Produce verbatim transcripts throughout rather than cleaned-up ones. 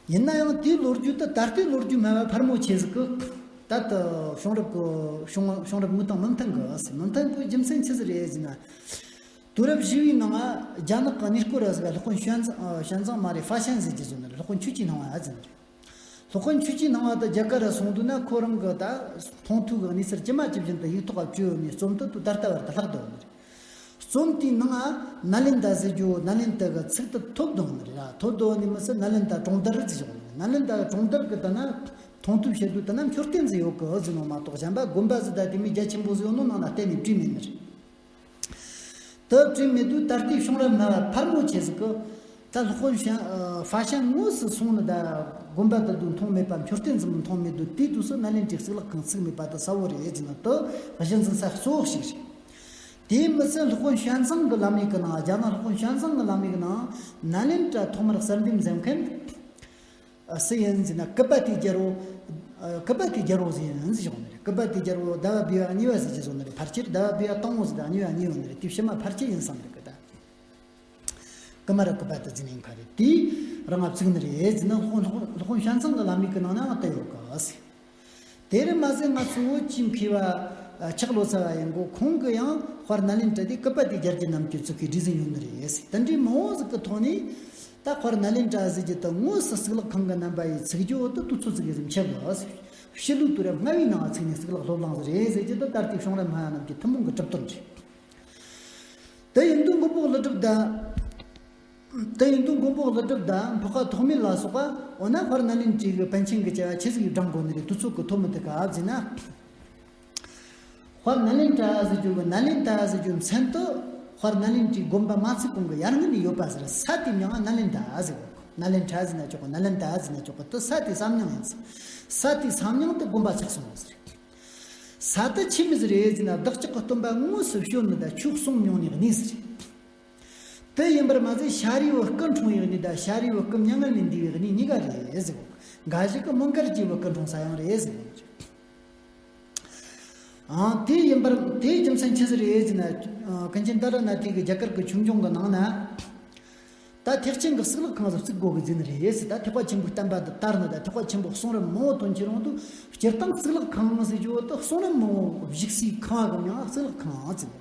ཡིན་ན་ཡང་དེའི་ལོ་རྒྱུས་དེ་ད་ལྟའི་ལོ་རྒྱུས་སྨྲ་བ་ཕལ་མོ་ཆེ་ཟིག་གིས་ད་ལྟ་བྱུང་རབས་ཀྱི་བྱུང་བྱུང་རབས་དངོས་དང་མི་མཐུན་གི་ཟེར། མི་མཐུན་པའི་རྒྱུ་མཚན་ཆི་ཟིག་རེད་ཟེར་ན། དུས་རབས་བཞི་བའི་ནང་ང་རྒྱ་ནག་གི་གནས་སྐོར་ར་ཟིག་ག་སློབ་དཔོན་ཞོན་ཙང་ཨ་ཞོན་ཙང་མ་རེད། ཧྥ་ཤན་ཟེར་གྱི་ཟེར་ནི་རེད། སློབ་དཔོན་ཆུ་ཅིའི་སྣང་བ་ཟེར་ནི་རེད། སློབ་དཔོན་ཆུ་ཅིའི་སྣང་བ་དེ་རྒྱ་གར་ར་སོང་དུས་ན་ཁོ་རང་གི་ད་མཐོང་ཐོས་གི་གནས་ཚུལ་ཇི་མ་ཇི་བཞིན་དུ་ཡིག་ཐོག་ག་བྲིས་ཡོད་ནི་རྩོམ་དེ་དུ་ད་ལྟ་བར་དུ་ལྷག་བསྡད་ཡོད་ནི་རེད། རྩོམ་དེའི་ནང་ང་ནཱ་ལེན་ད་ཟེར་རྒྱུ་ནཱ་ལེན་ད་གི་ཚིག་དེ་ཐོབ་བསྡད་ཡོད་ནི་རེད་ར། ཐོབ་བསྡད་ཡོད་ནི་མི་ཚད་ནཱ་ལེན་ད་གྲོང་རྡལ་ཟེར་ཡོད་ནི་རེད། ནཱ་ལེན་ད་གྲོང་རྡལ་གི་ད་ན་མཐོང་ཐོས་བྱེད་དུས་ད་ན་མཆོད་རྟེན་ཟིག་ཡོད་གི་ཟེར་ནོ་མ་གཏོགས་གཞན་པ་དགོན་པ་ཟིག་ད་དེ་མོ་རྒྱ་ཆེན་པོ་ཟིག་ཡོད་ནོ་ནང་ན་གཏན་ནས་བྲིས་མེད་ནི་རེད། དེ་བྲིས་མེད་དུས་ད་ལྟའི་བྱུང་རབས་སྨྲ་བ་ཕལ་མོ་ཆེ་ཟིག་གིས་ད་སློབ་དཔོན་ཧྥ་ཧྥ་ཤན་དངོས་སུ་སོང་ནི་ད་དགོན་པ་དེ་དུ་མཐོང་མེད་པ། མཆོད་རྟེན་ཟིག་མཐོང་མེད་དུས་དེའི་དུས་སུ་ནཱ་ལེནྡྲའི་གཙུག་ལག་ཁང་བརྩིགས་མེད་པ་དེ་གསལ་བོ་རེད་ཟེར་ན་དེ་གཞི་འཛིན་ས་གཙོ་བོ་ཞིག་རེད། དེའི་མི་ཚད་སློབ་དཔོན་ཞོན་ཙང་གི་ལམ་ཡིག་གི་ནང་། རྒྱ་ནག་སློབ་དཔོན་ཞོན་ཙང་གི་ལམ་ཡིག་གི་ནང་ནཱ་ལེནྡྲ་ཐོག་མར་གསར་འདེམས་མཛད་མཁན། ཨ། སུ་ཡིན་ཟེར་ན་ཀུ་པ་ཏིའི་རྒྱལ་པོ། ཨ། ཀུ་པ་ཏིའི་རྒྱལ་པོ་ཟིག་ཡིན་ཟེར་བྱུང་ནི་རེད། ཀུ་པ་ཏིའི་རྒྱལ་པོ་ཟླ་བ་བི་བ་གཉིས་པ་ཟེར་གྱི་བཟོ་ནི་རེད། ཕལ་ཆེར་ཟླ་བ་བི་བ་དང་པོ་ཟེར་དང་གཉིས་པ་གཉིས་ཡོད་ནི་རེད། དེའི་ཕྱི་མ་ཕལ་ཆེར་ཡིན་བསམ་རེད་གི་ད། ཀུ་མ་ར་ཀུ་པ་ཏི་ཟེར་ནི་ཡིན་ཁ་རེད། དེས་རང་ང་བཙུགས་ནི་རེད་ཟེར་ན་སློབ་དཔོན་སློབ་དཔོན་ཞོན་ཙང་གི་ལམ་ཡིག་གི་ནང་ནའང་བསྟན་ཡོད་གི་ཟེར། དེར་མ་ཟད་ང་ཚོ་བོད་ཀྱི་མཁས་པ་ཆག་ལོ་ཙཱ་བ་ཡིན་གོ། ཁོང་གིས་ཡང་དཔལ་ནཱ་ལེནྡྲ་དེ་ཀུ་པ་ཏི་རྒྱལ་རྒྱུད་རྣམས་ཀྱིས་བཙུགས་པའི་སྒྲིག་འཛུགས་ཡོད་ནི་རེད་ཟེར། དེ་འདྲའི་མང་བོ་ཟིག་གི་ཐོག་ནས་ད་དཔལ་ནཱ་ལེནྡྲ་ཟེར་རྒྱུ་དེ་དངོས་སུ་གཙུག་ལག་ཁང་གི་རྣམ་པ་ཡིས་ཚུགས་རྒྱུ་བོ་དེ་དུས་ཚོད་ཟིག་གི་རིམ་ཁྱབ་ལ་ཟེར། ཕྱི་ལོའི་དུས་རབས་ལྔ་བའི་ནང་ཚུགས་ནས་གཙུག་ལག་སློབ་གླིང་ཟིག་རེད་ཟེར་རྒྱུ་དེ་ད་ལྟའི་བྱུང་རབས་སྨྲ་བ་རྣམས་ཀྱི་ཐུན་མོང་གི་གྲུབ་དོན་རེད། དེ་ཡིན་དུས་མགོན་པོ་ཀླུ་སྒྲུབ་དང་། དེ་ཡིན་དུས་མགོན་པོ་ཀླུ་སྒྲུབ་དང་འཕགས་པ་ཐོགས་མེད་ལ་སོགས་པ། འོ་ན་དཔལ་ནཱ་ལེནྡྲའི་གི་པཎ་ཆེན་གྱི་བྱ་བ་ཆི་ཟིག་བགྲང་དགོས་ནི་རེད། དུས་ཚོད་ཀྱི་ཐོག་མི་དེ་ག་ཟེར་ན། དཔལ་ནཱ་ལེནྡྲ་ཟེར་རྒྱུ་གི་ནཱ་ལེནྡྲ་ཟེར་རྒྱུ་མཚན་དེ་དཔལ་ནཱ་ལེནྡྲའི་དགོན་པ་མ་ཚུགས་གོང་གི་ཡར་སྔོན་ནས་ཡོད་པ་ཟེར། ས་དེའི་མིང་ང་ནཱ་ལེནྡྲ་ཟེར་གོ། ནཱ་ལེནྡྲ་ཟེར་ན་ཆོག་གོ། ནཱ་ལེནྡྲ་ཟེར་ན་ཆོག་གོ། དེ་ས་དེའི་ས་མིང་ཡིན་ཟེར། ས་དེའི་ས་མིང་དེ་དགོན་པ་ཆགས་སོང་ཟེར། ས་དེ་ཆི་མོ་ཟིག་རེད་ཟེར་ན་བདག་ཅག་གི་སྟོན་པ་དངོས་སུ་བྱོན་ནི་དང་ཆོས་གསུངས་མྱོང་ནི་གནས་ཟིག་རེད། དེ་ཡིན་པར་མ་ཟད་ཤཱ་རིའི་བུ་སྐུ་འཁྲུངས་པའི་གནས་དང་ཤཱ་རིའི་བུ་སྐུ་མྱ་ངན་ལས་འདས་པའི་གནས་གཉིས་ཀ་རེད་ཟེར་གོ། འགའ་ཞིག་གིས་མོའུ་འགལ་གྱི་བུ་སྐུ་འཁྲུངས་ས་ཡང་རེད་ཟེར་གོ། ཨང་། དེ་ཡིན་པར་དེའི་རྒྱུ་མཚན་ཆི་ཟིག་རེད་ཟེར་ན། ཨ། ཀུན་མཁྱེན་ཏཱ་ར་ནཱ་ཐའི་གི་རྒྱ་གར་གྱི་ཆོས་འབྱུང་གི་ནང་ན། ད་ཐེག་ཆེན་གྱི་གཙུག་ལག་ཁང་ཟིག་བརྩིག་དགོས་གི་ཟེར་ནི་རེད་ཟེར། ད་ཐེག་པ་ཆེན་པོའི་བསྟན་པ་འདི་དར་ནི་དང་ཐེག་པ་ཆེན་པོའི་གསུང་རབ་མང་བོ་ཐོན་ཁྱེར་ཡོང་དུས། སྤྱིར་བཏང་གཙུག་ལག་ཁང་ཟེར་རྒྱུ་བོ་དེ་གསུང་རབ་མང་བོ་བཞུགས་སའི་ཁང་གི་མིང་ང་གཙུག་ལག་ཁང་ཟེར།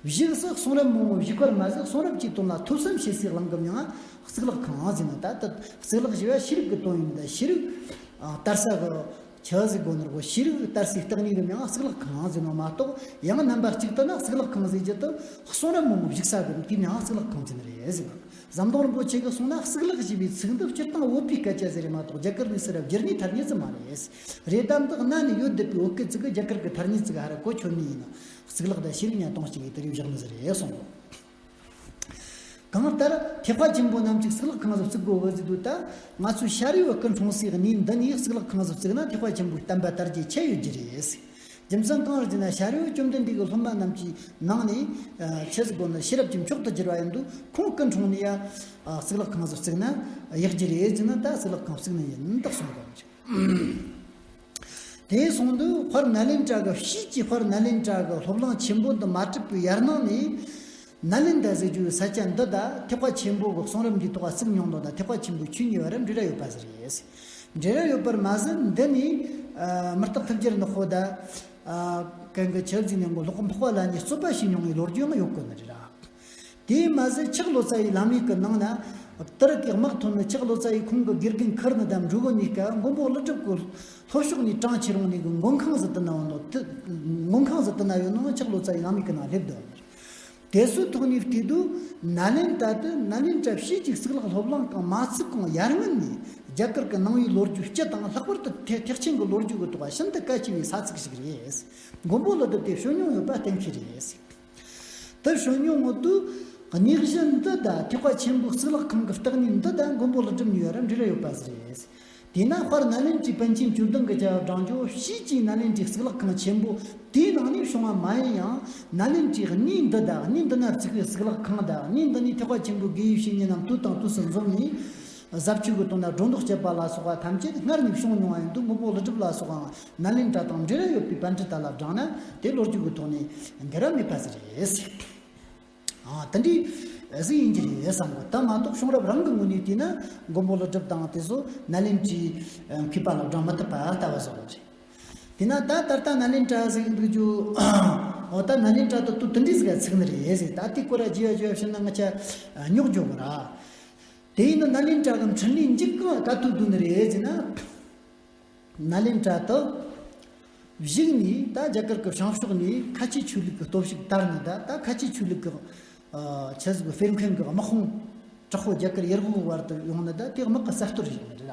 བཞུགས་སུ་གསུང་རབ་མང་བོ་བཞུགས་པར་མ་ཟད་གསུང་རབ་ཀྱི་དོན་ལ་ཐོས་བསམ་བྱེད་སའི་གླིང་གི་མིང་ང་གཙུག་ལག་ཁང་ཟེར་ནི། ད་ལྟ་གཙུག་ལག་ཞེས་པ་ཤེས་རིག་གི་དོན་ཡིན་ད། ཤེས་རིག་ཨ། དར་ས་གི་ཆ་ཟིག་དགོས་ནོ་གོ། ཤེས་རིག་དར་སའི་བརྟག་གནས་ཀྱི་མིང་ང་གཙུག་ལག་ཁང་ཟེར་ནོ་མ་གཏོགས། ཡང་རྣམ་པ་གཅིག་ལྟར་ན་གཙུག་ལག་ཁང་ཟེར་རྒྱུ་དེ་གསུང་རབ་མང་བོ་བཞུགས་ས་གི་དེའི་མིང་ང་གཙུག་ལག་ཁང་ཟེར་ནི་རེད་ཟེར་བ། ཟམ་གདོང་རིན་པོ་ཆེ་གིས་གསུངས་ན་གཙུག་ལག་ཞེས་པའི་ཚིག་འདི་སྤྱིར་བཏང་བོད་པའི་སྐད་ཆ་ཟིག་རེད་མ་གཏོགས་རྒྱ་གར་ནས་ཟེར་ར་བསྒྱུར་ནས་ཐ་སྙད་ཟིག་མ་རེད། རེད་ད་འདི་གནའ་ནས་ཡོད་བསྡད་པའི་བོད་སྐད་ཅིག་གི་རྒྱ་གར་གི་ཐ་སྙད་ཅིག་ཧ་ར་གོ་ཆོད་ནི་ཡིན་ན། གཙུག་ལག་དང་ཤེས་རིག་གཉིས་གཏོང་ཞིག་གིས་དེ་རིགས་བཞག་ནི་ཟིག་རེད་གསུངས་གོ། གང་ལྟར་ཐེག་པ་ཆེན་པོ་རྣམས་ཀྱིས་གཙུག་ལག་ཁང་ཟིག་བརྩིག་དགོས་གི་ཟེར་དུས། ད་ང་ཚོའི་ཤཱ་རིའི་བུ་སྐུ་འཁྲུངས་སའི་གནས་འདི་ནས་གཙུག་ལག་ཁང་ཟིག་བརྩིགས་ན་ཐེག་པ་ཆེན་པོའི་བསྟན་པ་དར་རྒྱས་ཆེ་ཡོད་རྒྱུ་རེད། རྒྱུ་མཚན་གང་རེད་ཟེར་ན། ཤཱ་རིའི་བུ་བཅོམ་ལྡན་འདས་ཀྱི་སློབ་མ་རྣམས་ཀྱི་ནང་ནས་ཆི་ཟིག་དགོས་ན་ཤེས་རབ་ཀྱི་མཆོག་ཏུ་གྱུར་པ་ཡིན་དུས། ཁོང་སྐུ་འཁྲུངས་ནས་ཡ་གཙུག་ལག་ཁང་ཟིག་བརྩིགས་ན་ཡག་རྒྱུ་རེད་ཟེར་ན། ད་གཙུག་ལག་ཁང་བརྩིགས་ནི་ཡིན་ད་གསུངས་པ་རེད། དེ་སོང་དུས་དཔལ་ནཱ་ལེནྡྲ་གི་ཕྱིས་ཀྱི་དཔལ་ནཱ་ལེནྡྲ་གི་སློབ་གླིང་ཆེན་པོ་འདི་མ་གྲུབ་པའི་ཡར་ནང་ནས། ནཱ་ལེནྡྲ་ཟེར་རྒྱུའི་ས་ཆ་འདི་དང་ཐེག་པ་ཆེན་པོ་གི་གསུང་རབ་འདིའི་ཐོག་བརྩིགས་མྱོང་དོན་དང་ཐེག་པ་ཆེན་པོའི་ཆོས་གཉིས་བར་འབྲེལ་བ་ཡོད་པ་ཟིག་རེད། འབྲེལ་བ་ཡོད་པར་མ་ཟད་འདི་ནས་མི་རྟག་ཐུགས་རྗེར་ནག་པོ་དང་། གན་གི་ཆི་ཟིག་ནས་གོ་ལོག་འཕགས་པ་ལྷ་གཉིས་རྩོད་པ་བྱས་མྱོང་བའི་ལོ་རྒྱུས་ཡང་ཡོད་གོ་ནི་རེད་ར། དེས་མ་ཟད་ཆག་ལོ་ཙཱ་ཡི་ལམ་ཡིག་གི་ནང་ན། དེ་རིང་གི་དམག་ཐོན་ནས་ཆག་ལོ་ཙཱ་ཡིས་ཁོང་གི་དགེ་རྒན་ཁུར་ནི་དང་འགྲོ་གི་ནས་ཀ་མགོན་པོ་ཀླུ་སྒྲུབ་ཀྱི་ལྷོ་ཕྱོགས་ནས་དྲངས་ཁྱེར་འོང་ནས་གི་མགོན་ཁང་ཟིག་དེ་ན་ཡོད་ནོ། དེ་མགོན་ཁང་ཟིག་དེ་ན་ཡོད་ནོ་ཆག་ལོ་ཙཱ་ཡི་ལམ་ཡིག་གི་ནང་སླེབས་འདུག་དེ་ཚོའི་ཐོག་ནས་བལྟས་དུས། ནཱ་ལེནྡྲ་དེ་ནཱ་ལེནྡྲ་ཕྱིས་ཀྱི་གཙུག་ལག་སློབ་གླིང་གང་མ་ཚུགས་གོང་ཡར་སྔོན་ནས་རྒྱ་གར་གྱི་ནང་པའི་ལོ་རྒྱུས་སྤྱི་དང་། ལྷག་པར་དུ་ཐེག་ཐེག་ཆེན་གྱི་ལོ་རྒྱུས་ཀྱི་ཐོག་ཤིན་ཏུ་གལ་ཆེ་བའི་ས་ཚིགས་ཤིག་རེད། མགོན་པོ་ཀླུ་སྒྲུབ་དེ་བྱོན་མྱོང་ཡོད་པ་གཏན་འཁེལ་རེད། དེ་བྱོན་མྱོང་ཡོད་དུས། གནས་གཞི་འདི་དང་ཐེག་པ་ཆེན་པོའི་གཙུག་ལག་ཁང་གི་བརྟག་གནས་འདི་དང་མགོན་པོ་ཀླུ་སྒྲུབ་གཉིས་བར་འབྲེལ་བ་ཡོད་པ་ཟིག་རེད། དེས་ན་དཔལ་ནཱ་ལེནྡྲའི་པཎ་ཆེན་བཅུ་བདུན་གྱི་བྱ་བ་བགྲང་རྒྱུ་ཕྱིས་ཀྱི་ནཱ་ལེནྡྲའི་གཙུག་ལག་ཁང་ཆེན་པོ་དེའི་ནང་ནས་བྱུང་བ་མ་ཡིན་ཡང་། ནཱ་ལེནྡྲའི་གནས་འདི་དང་གནས་འདི་ན་བརྩིགས་པའི་གཙུག་ལག་ཁང་དང་། གནས་འདི་ནས་ཐེག་པ་ཆེན་པོའི་དགེ་བའི་བཤེས་གཉེན་རྣམས་དུས་དང་དུས་སུ་འཛོམས་ནས། ཟབ་ཆོས་ཀྱི་དོན་ལ་སྒྲོ་འདོགས་བཅད་པ་ལ་སོགས་པ་ཐམས་ཅད་སྔར་ནས་བྱུང་མྱོང་བ་ཡིན་དུས། མགོན་པོ་ཀླུ་སྒྲུབ་ལ་སོགས་པའང་ནཱ་ལེནྡྲ་དང་འབྲེལ་བ་ཡོད་པའི་པཎྜི་ཏ་ལ་བགྲངས་ན། དེ་ལོ་རྒྱུས་ཀྱི་ཐོག་ནས་འགལ་བ་མེད་པ་ཟིག་རེད། ཨ། དེ་འདྲའི་ ཟིག་ཡིན་གྱི་རེད་བསམ་གི། ད་མ་གཏོགས་བྱུང་རབས་རང་གི་ངོས་ནས་བལྟས་ན་མགོན་པོ་ཀླུ་སྒྲུབ་དང་དེ་ཚོ་ནཱ་ལེནྡྲའི་མཁས་པ་ལ་བགྲང་མི་ཐུབ་པ་ལྟ་བུ་བཟོ་གི་རེད། དེས་ན་ད་ད་ལྟ་ནཱ་ལེནྡྲ་ཟེར་གི་འདུག་རྒྱུ། འོ་ད་ནཱ་ལེནྡྲ་དུ་དུ་དུ་འདྲ་ཟིག་ག་ཚིག་ནི་རེད་ཟེར། ད་དེ་སྐོར་ར་རྒྱས་རྒྱས་བཤད་ན་ང་ཆ་རྙོག་འཇོག་གི་ར། དེ་ཡིན་ན་ནཱ་ལེནྡྲ་གི་འཕྲིན་ལས་འཇིག་གང་ག་ཐུག་དུ་ནི་རེད་ཟེར་ན། ནཱ་ལེནྡྲ་དུ་བཞུགས་ནས་ད་རྒྱ་གར་གི་བྱང་ཕྱོགས་ནས་ཁ་ཆེ་ཆོས་ལུགས་ཀྱི་སྟོབས་ཤུགས་དར་ནས། ད་ད་ཁ་ཆེ་ཆོས་ལུགས་ཀྱི་ཆེ་ཟིག་སྤེལ་མཁན་གྱི་དམག་དཔུང་དྲག་པོ་རྒྱ་གར་ཡུལ་གོང་བར་དུ་ཡོང་ནི། ད་དེ་དམག་གི་གསར་གཏོད་ཡིན་ནི་རེད་ལ།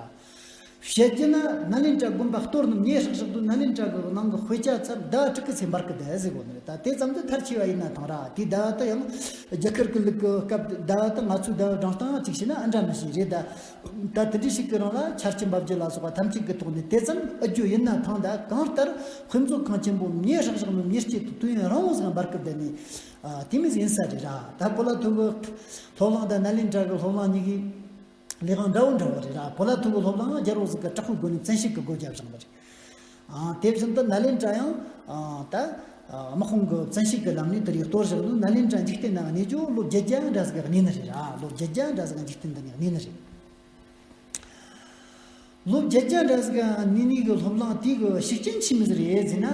བཤད་རྒྱུ་ན་ནཱ་ལེནྡྲ་དགོན་པ་གཏོར་ནི་ཉེ་ཧྲག་ཧྲག་དུས་ནཱ་ལེནྡྲ་གི་ནང་གི་དཔེ་ཆ་ཚར་ཟླ་བ་དྲུག་གི་ཚེ་འབར་གི་བསྡད་ཟེར་གོ་ནི་རེད། ད་དེ་ཙམ་དུ་མཐར་ཕྱིན་པ་ཡིན་ན་ཐང་ར། དེ་ཟླ་བ་དུ་ཡང་རྒྱ་གར་གི་ལུགས་ཀྱི་སྐབས་ཟླ་བ་དུ་ང་ཚོའི་ཟླ་བ་བགྲང་སྟངས་གཅིག་བྱས་ན་ཨ་འདྲ་མི་ཤེས་རེད། ད་ད་དེ་འདྲ་ཞིག་གི་རིང་ལ་ཆར་ཆུ་འབབ་རྒྱུ་ལ་སོགས་པ་ཐམས་ཅད་ཀྱི་ཐོག་ནས་དེ་ཙམ་ཨུ་རྒྱུ་ཡིན་ན་ཐང་། ད་གང་ལྟར་དཔེ་མཛོད་ཁང་ཆེན་པོ་ཉེ་ཧྲག་ཧྲག་ནི་མྱུར་སྐྱེལ་དུ་དུས་ཡུན་རིང་བོ་ཟིག་འབར་གི་བསྡད་ནི་དེ་མོ་ཟིག་ཡིན་ས་རེད་ར། ད་གོ་ལ་ཐུ་གི་སློབ་གླིང་དང་ནཱ་ལེནྡྲ་གི་སློབ་གླིང་གཉིས་ཀྱི་ལས་དབང་འདྲ་བོ་འདྲ་བོ་རེད་ར། གོ་ལ་ཐུ་གི་སློབ་གླིང་རྒྱལ་པོ་ཟིག་གི་དྲག་པོའི་སྒོ་ནས་བཙན་ཤེད་ཀྱི་སྒོ་བརྒྱབ་བཞག་པ་རེད། ཨ། དེ་བཞིན་དུ་ནཱ་ལེནྡྲ་ཡང་ཨ། ད་ཨ། དམག་དཔུང་གི་བཙན་ཤེད་ཀྱི་ལམ་ནས་དེ་རིགས་གཏོར་བཞག་ནས། ནཱ་ལེནྡྲ་འཇིག་རྟེན་ན་གནས་རྒྱུ་ལོ་བརྒྱད་བརྒྱ་འདྲ་ཟིག་གནས་ནི་རེད་ར། ལོ་བརྒྱད་བརྒྱ་འདྲ་ཟིག་འཇིག་རྟེན་འདི་ནས་གནས་ནི་རེད། ལོ་བརྒྱད་བརྒྱ་འདྲ་ཟིག་གནས་ནི་གི་སློབ་གླིང་དེ་གི་ཤུགས་རྐྱེན་ཆི་མོ་ཟིག་རེད་ཟེར་ན།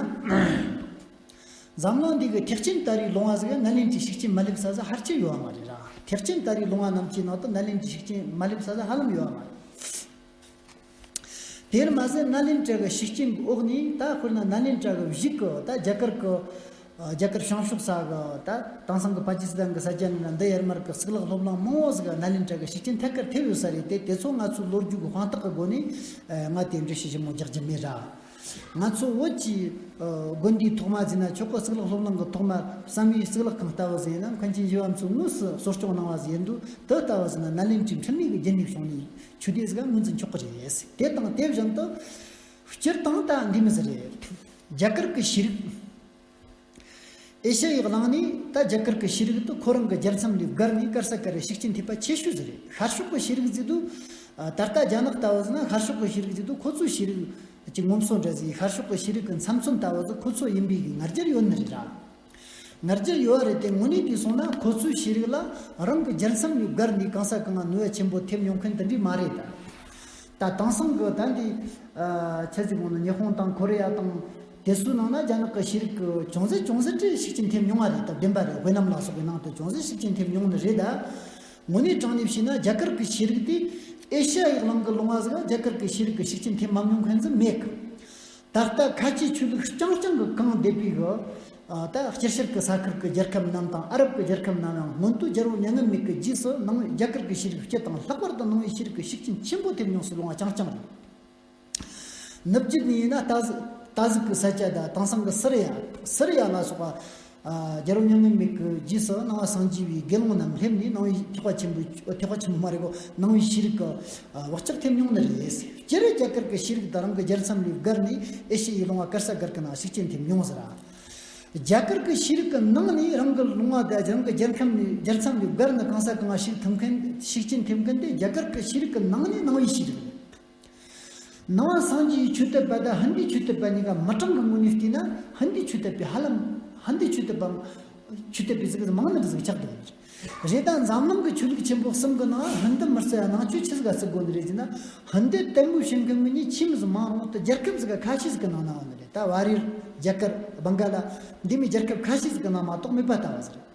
འཛམ་གླིང་འདི་གི་ཐེག་ཆེན་ད་རེས་ལུང་བ་ཟིག་ནཱ་ལེནྡྲའི་ཤུགས་རྐྱེན་མ་སླེབས་ས་ཟིག་ཕལ་ཆེར་ཡོད་མ་རེད་ར། ཐེག་ཆེན་ད་རེས་ལུང་བ་རྣམས་ཀྱི་ནང་དུ་ནཱ་ལེནྡྲའི་ཤུགས་རྐྱེན་མ་སླེབས་ས་ཟིག་ཧ་ལམ་ཡོད་མ་རེད། དེར་མ་ཟད་ནཱ་ལེནྡྲ་གི་ཤུགས་རྐྱེན་གྱི་འོག་ནས། ད་དཔེར་ན་ནཱ་ལེནྡྲ་གི་གཞུག་གི་ད་རྒྱ་གར་གི་རྒྱ་གར་བྱང་ཕྱོགས་ས་གི་ད་དེང་སང་གི་པ་ཀི་སི་ཐན་གི་ས་ཆ་ནས་ན་འདི་ཡར་མར་གི་གཙུག་ལག་སློབ་གླིང་མང་བོ་ཟིག་ནཱ་ལེནྡྲ་གི་ཤུགས་རྐྱེན་ཐད་ཀར་ཐེབས་ཡོད་ས་རེད་དེ། དེ་ཚོ་ང་ཚོའི་ལོ་རྒྱུས་གི་དཔང་རྟགས་གི་སྒོ་ནས་ང་དེ་འགྲེལ་བཤད་ཞིབ་མོ་རྒྱག་རྒྱུ་མེད་ར། ང་ཚོ་བོད་ཀྱི་ཨ། དགོན་སྡེའི་ཐོག་མ་ཟེར་ན་ཆོག་གི། གཙུག་ལག་སློབ་གླིང་གི་ཐོག་མ་བསམ་ཡས་གཙུག་ལག་ཁང་ལྟ་བུ་ཟིག་ཡིན་ན། མཁན་ཆེན་ཞི་བ་འཚོས་དངོས་སུ་གསོ་སྐྱོང་གནང་བ་ཟིག་ཡིན་དུས། དེ་ལྟ་བུ་ཟིག་ན་ནཱ་ལེནྡྲའི་འཕྲིན་ལས་ཀྱི་རྒྱུན་ནས་བྱུང་ནི་ཆོས་སྡེ་ཟིག་ངོས་འཛིན་ཆོག་གི་རེད། དེ་དང་དེ་བཞིན་དུ་སྤྱིར་བཏང་ད་འདི་མོ་ཟིག་རེད། རྒྱ་གར་གྱི་ཤེས་རིག་ཨེ་ཤ་ཡའི་གླིང་ནས་ད་རྒྱ་གར་གྱི་ཤེས་རིག་དེ་ཁོ་རང་གི་རྒྱལ་མཚམས་ལས་བརྒལ་ནས་གར་ས་གར་ར་ཤུགས་རྐྱེན་ཐེབས་པ་ཆེ་ཤོས་ཟིག་རེད། ཤར་ཕྱོགས་ཀྱི་ཤེས་རིག་ཟེར་དུས། ཨ། ད་ལྟ་རྒྱ་ནག་ལྟ་བུ་ཟེར་ན། ཤར་ཕྱོགས་ཀྱི་ཤེས་རིག་ཟེར་དུས་ཁོ་ཚོའི་ཤེས་རིག་གི་ངོམ་སོ་འདྲ་ཟིག་ཤར་ཕྱོགས་ཀྱི་ཤེས་རིག་གི་མཚམས་མཚོན་ལྟ་བུ་ཟིག་ཁོ་ཚོ་ཡིན་པའི་གི་ང་རྒྱལ་ཡོད་ནི་རེད་ར། ང་རྒྱལ་ཡོད་རེད་དེ། དངོས་གནས་དེ་སོང་ན་ཁོ་ཚོའི་ཤེས་རིག་ལ་རང་གི་རྒྱལ་མཚམས་ནས་བརྒལ་ནས་གང་ས་གང་ང་ནུས་པ་ཆེན་པོ་ཐེབས་མྱོང་མཁན་དེ་འདྲས་མ་རེད་ད། ད་དེང་སང་གི་ད་འདི། ཨ། ཆི་ཟིག་འོང་ན་ཉི་ཧོང་དང་ཁོ་རེ་ཡ་དང་དེ་ཚོའི་ནང་ན་རྒྱ་ནག་གི་ཤེས་རིག་གི་ཅུང་ཟད་ཅུང་ཟད་ཅིག་ཤུགས་རྐྱེན་ཐེབས་མྱོང་བ་རེད། ད་བདེན་པ་རེད། དཔེ་རྣམ་ལ་སོགས་པའི་ནང་དུ་ཅུང་ཟད་ཤུགས་རྐྱེན་ཐེབས་མྱོང་ནི་རེད་ད། དངོས་གནས་དྲང་གནས་བཤད་ན་རྒྱ་གར་གྱི་ཤེས་རིག་དེ་ཨེ་ཤ་ཡའི་གླིང་གི་ལུང་བ་ཟིག་རྒྱ་གར་གྱི་ཤེས་རིག་གི་ཤུགས་རྐྱེན་ཐེབས་མ་མྱོང་མཁན་ཟིག་མེད་གི། ད་ལྟ་ཁ་ཆེའི་ཆོས་ལུགས་རྐྱང་རྐྱང་གིས་གང་བསྡད་པའི་གི། ཨ། ད་དཀྱིལ་ཤར་གྱི་ས་ཁུལ་གྱི་རྒྱལ་ཁབ་རྣམས་དང་ཨ་རབ་ཀྱི་རྒྱལ་ཁབ་རྣམས་ཡང་སྔོན་དུ་རྒྱལ་པོ་མྱ་ངན་མེད་ཀྱི་རྗེས་སུ་ནང་པའི་རྒྱ་གར་གྱི་ཤེས་རིག་སྤྱི་དང་ལྷག་པར་དུ་ནང་པའི་ཤེས་རིག་གི་ཤུགས་རྐྱེན་ཆེན་པོ་ཐེབས་མྱོང་སའི་ལུང་བ་རྐྱང་རྐྱང་རེད། ནུབ་རྒྱུད་ནས་ཡིན་ན་ཏཱ་ཟི་ཏཱ་ཟིག་གི་ས་ཆ་དང་། དེང་སང་གི་སི་རི་ཡ། སི་རི་ཡ་ལ་སོགས་པ། ཨ། རྒྱལ་པོ་མྱ་ངན་མེད་ཀྱི་རྗེས་སུ་ནང་པ་སངས་རྒྱས་པའི་དགེ་སློང་རྣམས་སླེབས་ནས་ནང་པའི་ཐེག་པ་ཆེན་པོའི། ཐེག་པ་ཆེན་པོ་མ་རེད་གོ། ནང་པའི་ཤེས་རིག་གི། ཨ། བག་ཆགས་ཐེབས་མྱོང་ནི་རེད། སྤྱིར་རྒྱ་གར་གྱི་ཤེས་རིག་དེ་རང་གི་རྒྱལ་མཚམས་ལས་བརྒལ་ནས་ཨེ་ཤི་ཡའི་ལུང་བ་གར་ས་གར་གི་ནང་ཤུགས་རྐྱེན་ཐེབས་མྱོང་ཟེར་ར། རྒྱ་གར་གྱི་ཤེས་རིག་གི་ནང་ནས་རང་གི་ལུང་བ་དང་རང་གི་རྒྱལ་ཁམས་ནས། རྒྱལ་མཚམས་ལས་བརྒལ་ནས་གང་ས་གང་ང་ཤུགས་ཐེབས་མཁན། ཤུགས་རྐྱེན་ཐེབས་མཁན་དེ་རྒྱ་གར་གྱི་ཤེས་རིག་གི་ནང་ནས་ནང་པའི་ཤེས་རིག་རེད། ནང་པ་སངས་རྒྱས་ཀྱི་ཆོས་དད་པ་དང་ཧིན་དུའི་ཆོས་དད་པ་གཉིས་ཀ་མི་གྲངས་ཀྱི་ངོས་ནས་བལྟས་ན་ཧིན་དུའི་ཆོས་དད་པའི་ཧ་ལམ། ཧིན་དུའི་ཆོས་དད་པ། ཆོས་དད་པའི་ཟིག་མང་ནི་ཟིག་ཆགས་འདུག་རེད། ད་འཛམ་གླིང་གི་ཆོས་ལུགས་ཆེན་པོ་གསུམ་གི་ནང་ཧིན་དུ་མི་རྩི་ཡ་ནང་ཆོས་ཆི་ཟིག་ག་བརྩི་དགོས་ནི་རེད་ཟེར་ན། ཧིན་དུ་དད་མོས་བྱེད་མཁན་གི་མི་ཆི་མོ་ཟིག་མང་རུང་དེ་རྒྱལ་ཁབ་ཟིག་ག་ཁ་ཤས་ཟིག་གི་ནང་ན་ཡོད་ནི་རེད། ད་བ་རེར་རྒྱ་གར། བང་ག་ལ། འདི་མོ་རྒྱལ་ཁབ་ཁ་ཤས་ཟིག་གི་ནང་མ་གཏོགས་མེད་པ་ལྟ་བུ་ཟིག་རེད།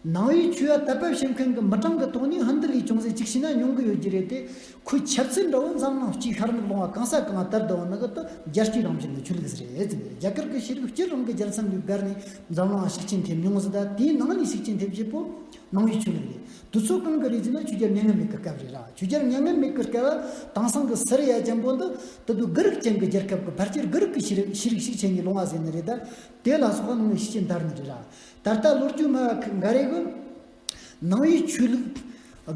ནང་པའི་ཆོས་ལ་དད་པ་བྱེད་མཁན་གྱི་མི་གྲངས་ཀྱི་ཐོག་ནས་ཧིན་དུ་ལས་ཅུང་ཟད་ཅིག་བྱས་ན་ཉུང་གི་ཡོད་ཀྱི་རེད་དེ། ཁོའི་ཁྱབ་ཚད་འདྲ་བོ་འཛམ་གླིང་སྤྱིའི་ཤར་ནུབ་ལུང་བ་གང་ས་གང་ང་དར་བསྡད་ཡོད་ནི་གི་དེ་རྒྱལ་སྤྱིའི་རང་བཞིན་གྱི་ཆོས་ལུགས་ཟིག་རེད་ཟེར་ནས། རྒྱ་གར་གྱི་ཤེས་རིག་སྤྱིར་རང་གི་རྒྱལ་མཚམས་ལས་བརྒལ་ནས་འཛམ་གླིང་ང་ཤུགས་རྐྱེན་ཐེབས་མྱོང་ཟིག་ད་དེའི་ནང་ནས་ཤུགས་རྐྱེན་ཐེབས་བྱེད་པོ་ནང་པའི་ཆོས་ལུགས་རེད། དེ་ཚོ་གང་གི་རེད་ཟེར་ན་ཆོས་རྒྱལ་མྱ་ངན་མེད་ཀྱི་སྐབས་རེད་ར། ཆོས་རྒྱལ་མྱ་ངན་མེད་ཀྱི་སྐབས་དེང་སང་གི་སི་རི་ཡ་ཅན་པོ་འདི་དེ་དུས་གྷི་རིག་ཅན་གྱི་རྒྱལ་ཁབ་ཀྱི་ཕལ་ཆེར་གྷི་རིག་གི་ཤེས་རིག་ཤེས་རིག་ཤུགས་ཆེན་གྱི་ལུང་བ་ཟེར་ནི་རེད། ད་དེ་ལ་སོགས་པ་ནང་པའི་ཤུགས་རྐྱེན་དར་ནི་རེད་ར། ད་ལྟ་ལོ་རྒྱུས་མ་འགའ་རེ་གི་ནང་པའི་ཆོས་ལུགས་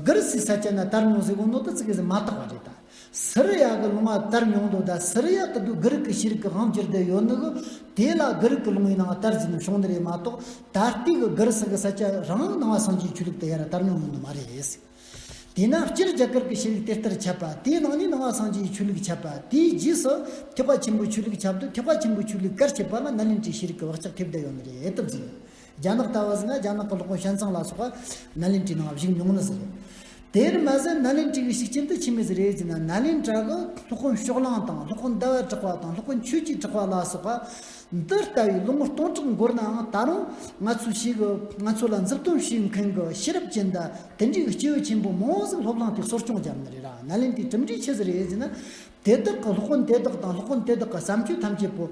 གྷི་རི་སིའི་ས་ཆ་ན་དར་མྱོང་ཟེར་གོ་ནོ་དེ་ཙི་གེ་ཟིག་མ་དག་པ་རེད་ད། སི་རི་ཡ་གི་ལུང་བ་དར་མྱོང་འདུག་ད་སི་རི་ཡ་དེ་དུས་གྷི་རིག་གི་ཤེས་རིག་གི་དབང་བསྒྱུར་བསྡད་ཡོད་ནི་གི། དེ་ལ་གྷི་རིག་གི་ལུང་བའི་ནང་དར་ཟིན་ནས་བྱུང་ནི་རེད་མ་གཏོགས། ད་ལྟའི་གི་གྷི་རི་སི་གི་ས་ཆ་རང་ནང་པ་སངས་རྒྱས་ཆོས་ལུགས་དེ་ཡར་དར་མྱོང་ཡོད་ནི་མ་རེད། དེས་ན་སྤྱིར་རྒྱ་གར་གྱི་ཤེས་རིག་དེ་ལྟར་ཁྱབ་པ། དེའི་ནང་ནས་ནང་པ་སངས་རྒྱས་ཆོས་ལུགས་ཁྱབ་པ། དེའི་རྗེས་སུ་ཐེག་པ་ཆེན་པོའི་ཆོས་ལུགས་ཁྱབ་དུས། ཐེག་པ་ཆེན་པོའི་ཆོས་ལུགས་གར་ཁྱབ་པ་ལ་ནཱ་ལེནྡྲའི་ཤེས་རིག་གི་བག་ཆགས་ཐེབས་བསྡད་ཡོད་ནི་རེད་དེ་ཟེར། རྒྱ་ནག་ལྟ་བུ་ཟེར་ན་རྒྱ་ནག་གི་སློབ་དཔོན་ཞན་ཙང་ལ་སོགས་པ་ནཱ་ལེནྡྲའི་ནང་བཞུགས་མྱོང་ནི་ཟེར། དེར་མ་ཟད་ནཱ་ལེནྡྲའི་གི་ཤུགས་རྐྱེན་དེ་ཆི་མོ་ཟིག་རེད་ཟེར་ན། ནཱ་ལེནྡྲ་གི་སློབ་དཔོན་ཕྱོགས་གླང་དང་སློབ་དཔོན་ཟླ་བ་གྲགས་པ་དང་སློབ་དཔོན་ཆོས་ཀྱི་གྲགས་པ་ལ་སོགས་པ། འདི་ལྟ་བུའི་ལོ་ངོ་སྟོང་ཕྲག་འགོར་ནའང་ད་རུང་ང་ཚོའི་ཞིག་གི་ང་ཚོ་ལ་མཛུབ་སྟོན་བྱེད་མཁན་གྱི་ཤེས་རབ་ཅན་དང་དེ་འདྲའི་གི་སྐྱེས་བུ་ཆེན་པོ་མང་བོ་ཟིག་སློབ་གླིང་དེ་གསོ་སྐྱོང་བརྒྱབ་ནི་རེད་ར། ནཱ་ལེནྡྲའི་གྲུབ་འབྲས་ཆི་ཟིག་རེད་ཟེར་ན། དེ་དག་གི་སློབ་དཔོན་དེ་དག་དང་སློབ་དཔོན་དེ་དག་གི་བསམ་སྤྱོད་ཐམས་ཅད་པོ།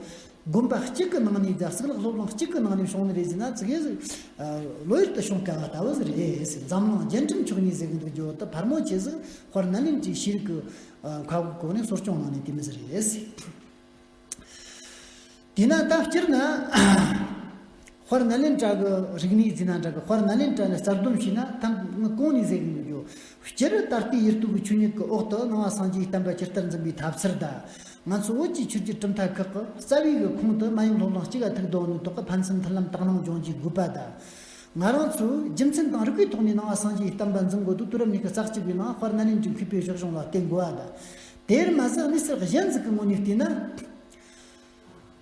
དགོན་པ་གཅིག་གི་ནང་ནས་དང་གཙུག་ལག་སློབ་གླིང་གཅིག་གི་ནང་ནས་བྱུང་ནི་རེད་ཟེར་ན་ཙི་གེ་ཟིག་ཨ་བློ་ཡུལ་དུ་ཤོང་དཀའ་བ་ལྟ་བུ་ཟིག་རེད་ཟེར། འཛམ་གླིང་རྒྱལ་ཁྲིམས་མཆོག་གཉིས་ཟེར་གི་འདུག་རྒྱུ་དེ་ཕལ་མོ་ཆེ་ཟིག་དཔལ་ནཱ་ལེནྡྲའི་ཤེས་རིག་གི་ཨ་མཁའ་དབུགས་གོ་ནས་གསོ་སྐྱོང་གནང་ནས་དེ་མོ་ཟིག་རེད་ཟེར། དེས་ན་ད་སྤྱིར་ན། དཔལ་ནཱ་ལེནྡྲ་གི་རིག་གནས་ཟེར་ན་འདྲ་གི། དཔལ་ནཱ་ལེནྡྲ་ནས་རྩ་སྡོམ་བྱས་ན་ཐམ་གོང་ནས་ཟེར་གི་ཡོད་རྒྱུ། སྤྱིར་ད་ལྟའི་ཡུལ་དུས་ཀྱི་ཆོས་ཉིད་ཀྱི་འོག་ཏུ་ནང་པ་སངས་རྒྱས་བསྟན་པ་ཇི་ལྟར་འཛིན་པའི་ཐབས་ཚུལ་དང་། ང་ཚོ་བོད་ཀྱི་ཆོས་བརྒྱུད་གྲུབ་མཐའ་ཁག་གི་རྩ་བའི་གི་ཁོངས་དུ་མ་ཡུམ་སློབ་གླིང་གཅིག་ག་ཐུག་འདུག་ནི་དག་གི་ཕན་ཚུན་མཐུན་ལམ་དག་སྣང་འབྱུང་རྒྱུའི་དགོས་པ་དང་། ང་རང་ཚོས་རྒྱུ་མཚན་དང་རིགས་པའི་ཐོག་ནས་ནང་པ་སངས་རྒྱས་བསྟན་པ་འཛིན་དགོས་འདུག་དུས་རབས་ཉི་ཤུ་རྩ་གཅིག་པའི་ནང་དཔལ་ནཱ་ལེནྡྲའི་མཁས་པའི་བཞག་གཞུང་ལ་བརྟེན་དགོས་པ་དང་། དེར་མ་ཟད་གནས་ཚུལ་གཞན་ཟིག་གི་ངོས་ནས་བལྟས་ན།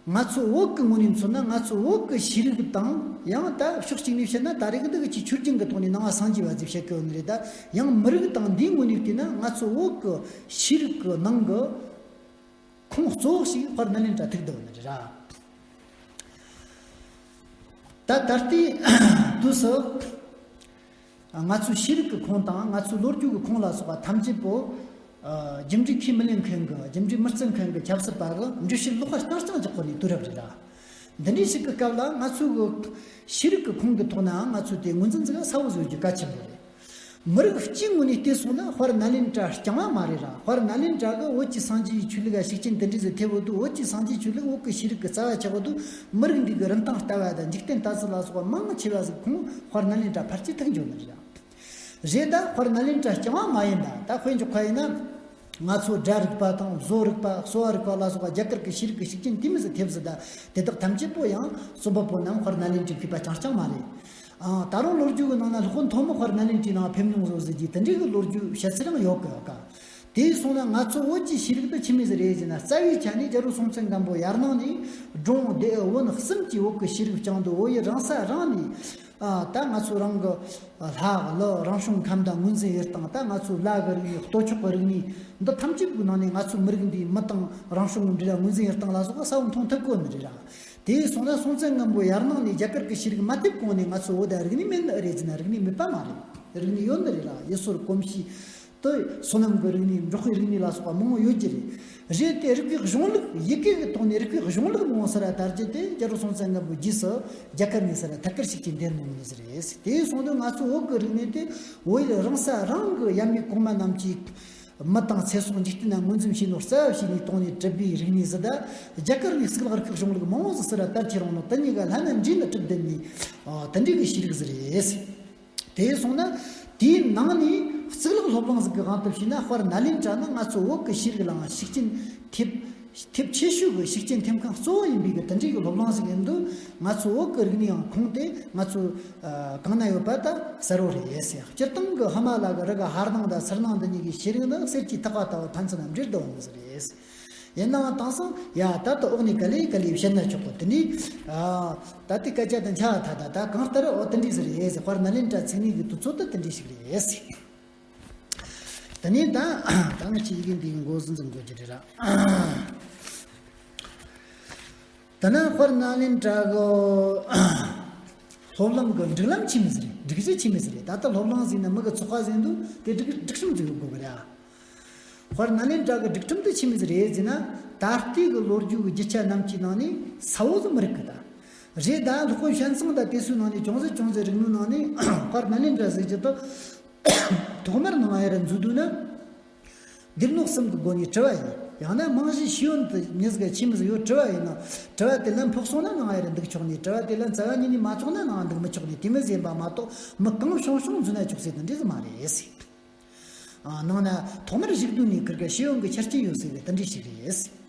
ང་ཚོ་བོད་ཀྱི་ངོས་ནས་མཚོན་ན། ང་ཚོ་བོད་ཀྱི་ཤེས་རིག་དང་། ཡང་ད་ཕྱོགས་གཅིག་ནས་བཤད་ན་ད་རེས་འདི་གི་ཆོས་རྒྱུན་གྱི་ཐོག་ནས་ནང་པ་སངས་རྒྱས་པ་ཟིག་བཤད་གི་ཡོད་ནི་རེད། ད་ཡང་མི་རིགས་དང་འདིའི་ངོས་ནས་བལྟས་ན། ང་ཚོ་བོད་ཀྱི་ཤེས་རིག་གི་ནང་གི་ཁོངས་གཙོ་བོ་ཞིག་དཔལ་ནཱ་ལེནྡྲ་ཐུག་བསྡད་ཡོད་ནི་རེད་ར། ད་ད་ལྟའི་དུས་སུ། ང་ཚོའི་ཤེས་རིག་གི་ཁོངས་དང་ང་ཚོའི་ལོ་རྒྱུས་ཀྱི་ཁོངས་ལ་སོགས་པ་ཐམས་ཅད་པོ། ཨ་རྒྱུ་འབྲས་ཁས་མི་ལེན་མཁན་གྱི། རྒྱུ་འབྲས་མི་བརྩི་མཁན་གྱི་ཆབ་སྲིད་པ་གི་འགྲེལ་བཤད་ལོག་པ་རྐྱང་རྐྱང་རྒྱག་གོ་ནས་དུས་རབས་རེད་ལ། འདི་འདྲའི་ཞིག་གི་སྐབས་ལ་ང་ཚོའི་གི་ཤེས་རིག་གི་ཁོངས་ཀྱི་ཐོག་ནའང་ང་ཚོས་དེ་ངོས་འཛིན་ཟིག་གསལ་བོ་བཟོ་རྒྱུ་གལ་ཆེན་པོ་རེད། མི་རིགས་སྤྱིའི་ངོས་ནས་བལྟས་སོང་ན་དཔལ་ནཱ་ལེནྡྲ་རྐྱང་བ་མ་རེད་ར། དཔལ་ནཱ་ལེནྡྲ་གི་བོད་ཀྱི་སངས་རྒྱས་ཆོས་ལུགས་ལ་ཤུགས་རྐྱེན་དེ་འདྲ་ཟིག་ཐེབས་ཡོད་དུས། བོད་ཀྱི་སངས་རྒྱས་ཆོས་ལུགས་བོད་ཀྱི་ཤེས་རིག་གི་རྩ་བ་ཆགས་ཡོད་དུས། མི་རིགས་འདི་གི་རིན་ཐང་ལྟ་བ་དང་འཇིག་རྟེན་ལྟ་ཚུལ་ལ་སོགས་པ་མང་ཆེ་བ་ཟིག་ཁོང་དཔལ་ནཱ་ལེནྡྲ་ཕལ་ཆེར་ཐུག་འགྱོ་ནི་རེད། རེད། ད་དཔལ་ནཱ་ལེནྡྲ་རྐྱང་བ་མ་ཡིན་ད། ད་དཔེ་འཇོག་ཁ་ཡིན་ན། ང་ཚོ་སྒྲ་རིག་པ་དང་བཟོ་རིག་པ། གསོ་བ་རིག་པ་ལ་སོགས་པ་རྒྱ་གར་གྱི་ཤེས་རིག་གི་ཤུགས་རྐྱེན་དེ་མོ་ཟིག་ཐེབས་ཟིག་ད། དེ་དག་ཐམས་ཅད་པོ་ཡང་རྩོམ་པ་པོ་རྣམས་དཔལ་ནཱ་ལེནྡྲའི་མཁས་པ་རྐྱང་རྐྱང་མ་རེད། ཨ་ད་རུང་ལོ་རྒྱུས་ཀྱི་ནང་ན་སློབ་དཔོན་ཐོན་མི་དཔལ་ནཱ་ལེནྡྲའི་ནང་ཕེབས་མྱོང་བཟོ་ཟིག་གི་དེ་འདྲའི་གི་ལོ་རྒྱུས་བཤད་ཚུལ་ཡང་ཡོད་གི་ཡོད་ག། དེ་སོང་ན་ང་ཚོ་བོད་ཀྱི་ཤེས་རིག་དེ་ཆི་མོ་ཟིག་རེད་ཟེར་ན། རྩ་བའི་ཆ་ནས་རྒྱལ་པོ་སྲོང་བཙན་སྒམ་པོ་ཡར་ནང་ནས་འབྲོང་སྡེ་བོན་གསུམ་གྱིས་བོད་ཀྱི་ཤེས་རིག་བསྐྱངས་འདུག་བོད་ཡུལ་རང་ས་རང་ནས། ཨ་ད་ང་ཚོ་རང་གི་ལྷ་ཀླུ་རང་བྱུང་ཁམས་དང་ངོས་འཛིན་ཡོད་སྟངས། ད་ང་ཚོ་ལ་གི་རིག་གནས། སྟོད་ཕྱོགས་ཀྱི་རིག་གནས་འདི་ཐམས་ཅད་ཀྱི་ནང་ནས་ང་ཚོའི་མི་རིགས་འདིའི་མི་དང་རང་བྱུང་གི་འབྲེལ་བ་ངོས་འཛིན་ཡོད་སྟངས་ལ་སོགས་པ་གསལ་བོ་མཐོང་ཐུབ་གོ་ནི་རེད་ར། དེ་སོང་ན་སྲོང་བཙན་སྒམ་པོ་ཡར་ནང་ནས་རྒྱ་གར་གྱི་ཤེས་རིག་མ་ཐེབས་གོང་ནས་ང་ཚོ་བོད་ད་རིག་གནས་མེད་ནི་རེད་ཟེར་ན་རིག་གནས་མེད་པ་མ་རེད། རིག་གནས་ཡོད་ནི་རེད་ར། ཡུལ་སྲོལ་གོམས་གཤིས། དེ་སོ་ནམ་གྱི་རིག་གནས། འབྲོག་པའི་རིག་གནས་ལ་སོགས་པ་མང་བོ་ཡོད་ཀྱི་རེད། རེད་དེ་རིག་པའི་གཞུང་ལུགས། ཡི་གེ་གི་ཐོག་ནས་རིག་པའི་གཞུང་ལུགས་མང་བོ་ཟུར་ར་དར་རྒྱུ་དེ་རྒྱལ་པོ་སྲོང་བཙན་སྒམ་པོའི་རྗེས་སུ་རྒྱ་གར་ནས་ཟུར་ར་ཐད་ཀར་ཤུགས་རྐྱེན་ཐེབས་མྱོང་ནི་ཟིག་རེད། དེ་སོང་དུས་ང་ཚོ་བོད་ཀྱི་རིག་གནས་དེ་བོད་ཡུལ་རང་ས་རང་གི་ཡབ་མེས་གོང་མ་རྣམས་ཀྱིས་མི་དང་ཚེ་སྲོག་འཇིག་རྟེན་ལ་ངོས་འཛིན་བྱས་ནོ། རྩ་བ་བྱས་ནས་ཐོག་ནས་གྲུབ་པའི་རིག་གནས་ཟིག་ད། རྒྱ་གར་ནས་གཙུག་ལག་རིག་པའི་གཞུང་ལུགས་མང་བོ་ཟིག་ཟུར་ར་དར་ཁྱེར་ཡོང་ནོ། དེ་གཉིས་ཀ་ལྷན་ནེ་འདྲེས་ནས་གྲུབ་བསྡད་ནི་དེ་འདྲའི་གི་ཤེས་རིག་ཟིག་རེད། དེ་སོང་ན་དེའི་ནང་ནས་གཙུག་ལག་སློབ་གླིང་ཟིག་གི་དབང་དུ་བྱས་ན། དཔལ་ནཱ་ལེནྡྲ་ནི་ང་ཚོ་བོད་ཀྱི་ཤེས་རིག་ལའང་ཤུགས་རྐྱེན་ཐེབས། ཐེབས་ཆེ་ཤོས་ཀྱི་ཤུགས་རྐྱེན་ཐེབས་མཁན་གཙོ་བོ་ཡིན་པའི་གི་དེ་འདྲའི་གི་སློབ་གླིང་ཟིག་ཡིན་དུས། ང་ཚོ་བོད་ཀྱི་རིག་གནས་ཡང་ཁུངས་དེ་ང་ཚོ་ཨ་གང་ན་ཡོད་པ་ད་གསལ་བོ་རེད་ཟེར། སྤྱིར་བཏང་གི་ཧི་མ་ལ་གི་རི་གི་ཧར་ནང་དང་ཚུར་ནང་འདི་གཉིས་ཀྱི་ཤེས་རིག་ནི་གསེར་གྱི་ཐག་པ་ལྟ་བུ་ཕན་ཚུན་ན་འབྲེལ་འདུག་ནི་ཟིག་རེད། ཡིན་ནའང་དེང་སང་ཡ་ད་ལྟ་འོག་ནས་ག་ལེ་ག་ལེ་བཤད་ན་ཆོག་གོ། དེ་ནས་ཨ་ད་ལྟའི་སྐད་ཆ་དང་ཆ་ད་ད་ད་གང་ལྟར་འོ་དེ་འདྲ་ཟིག་རེད་ཟེར། དཔལ་ནཱ་ལེནྡྲ་ཚིག་ངེས་ཀྱི་དུས་ཚོད་དེ་དེ་འདྲ་ཞིག་རེད་ཟེར། དེ་ནས་ད་ད་ང་ཆེ་ཡི་གེ་འདིའི་འགོ་ཟིན་ཙམ་དགོས་ཀྱི་རེད་ར། ད་ནི་དཔལ་ནཱ་ལེནྡྲ་གི་སློབ་གླིང་གི་སྒྲིག་ལམ་ཆི་མོ་ཟིག་རེད། སྒྲིག་གཞི་ཆི་མོ་ཟིག་རེད། ད་ལྟ་སློབ་གླིང་ཟེར་ན་མི་གི་ཚོགས་པ་ཟེར་འདུག་དེ་སྒྲིག་སྒྲིག་ཁྲིམས་ཟིག་ཡོད་དགོས་གི་རེད། དཔལ་ནཱ་ལེནྡྲ་གི་སྒྲིག་ཁྲིམས་དེ་ཆི་མོ་ཟིག་རེད་ཟེར་ན། ད་ལྟའི་གི་ལོ་རྒྱུས་ཀྱི་རྒྱུ་ཆ་རྣམས་ཀྱི་ནང་ནས་གསལ་བོ་ཟིག་མི་རིག་གི་ད། རེད། ད་སློབ་དཔོན་ཞན་ཙང་དང་དེ་ཚོའི་ནང་ནས་ཅུང་ཟད་ཅུང་ཟད་རིག་ནོའི་ནང་ནས་དཔལ་ནཱ་ལེནྡྲ་ཟེར་རྒྱུ་དེ་ཐོག་མར་ནང་ཡ་ར་འཛུལ་དུས་ན། སྡེ་སྣོད་གསུམ་གྱི་སྒོ་ནས་དྲི་བ་ཡིན། ཡང་ན་རྨང་གཞི་ཤེས་ཡོན་དུ་མྱི་ཟིག་ཆི་མོ་ཟིག་ཡོད། དྲི་བ་ཡིན་ན། དྲི་བ་དེ་ལན་ཕོག་སོང་ན་ནང་ཡ་ར་འདུག་ཆོག་ནི། དྲི་བ་དེ་ལན་རྩ་བ་ཉིད་ནས་མ་ཐོག་ན་ནང་འདུག་མི་ཆོག་ནི། དེ་མོ་ཟིག་ཡིན་པ་མ་གཏོགས་མི་གང་བྱུང་བྱུང་འཛུལ་ན་ཆོག་ཟེར་དེ་འདྲ་ཟིག་མ་རེད་ཟེར། ཨ་ནང་ན་ཐོག་མར་གཞུག་དུས་ནས་ཁིར་ག་ཤེས་ཡོན་གྱི་ཆ་རྐྱེན་ཡོད་ཟེར་བའི་དེ་འདྲ་ཞིག་རེད།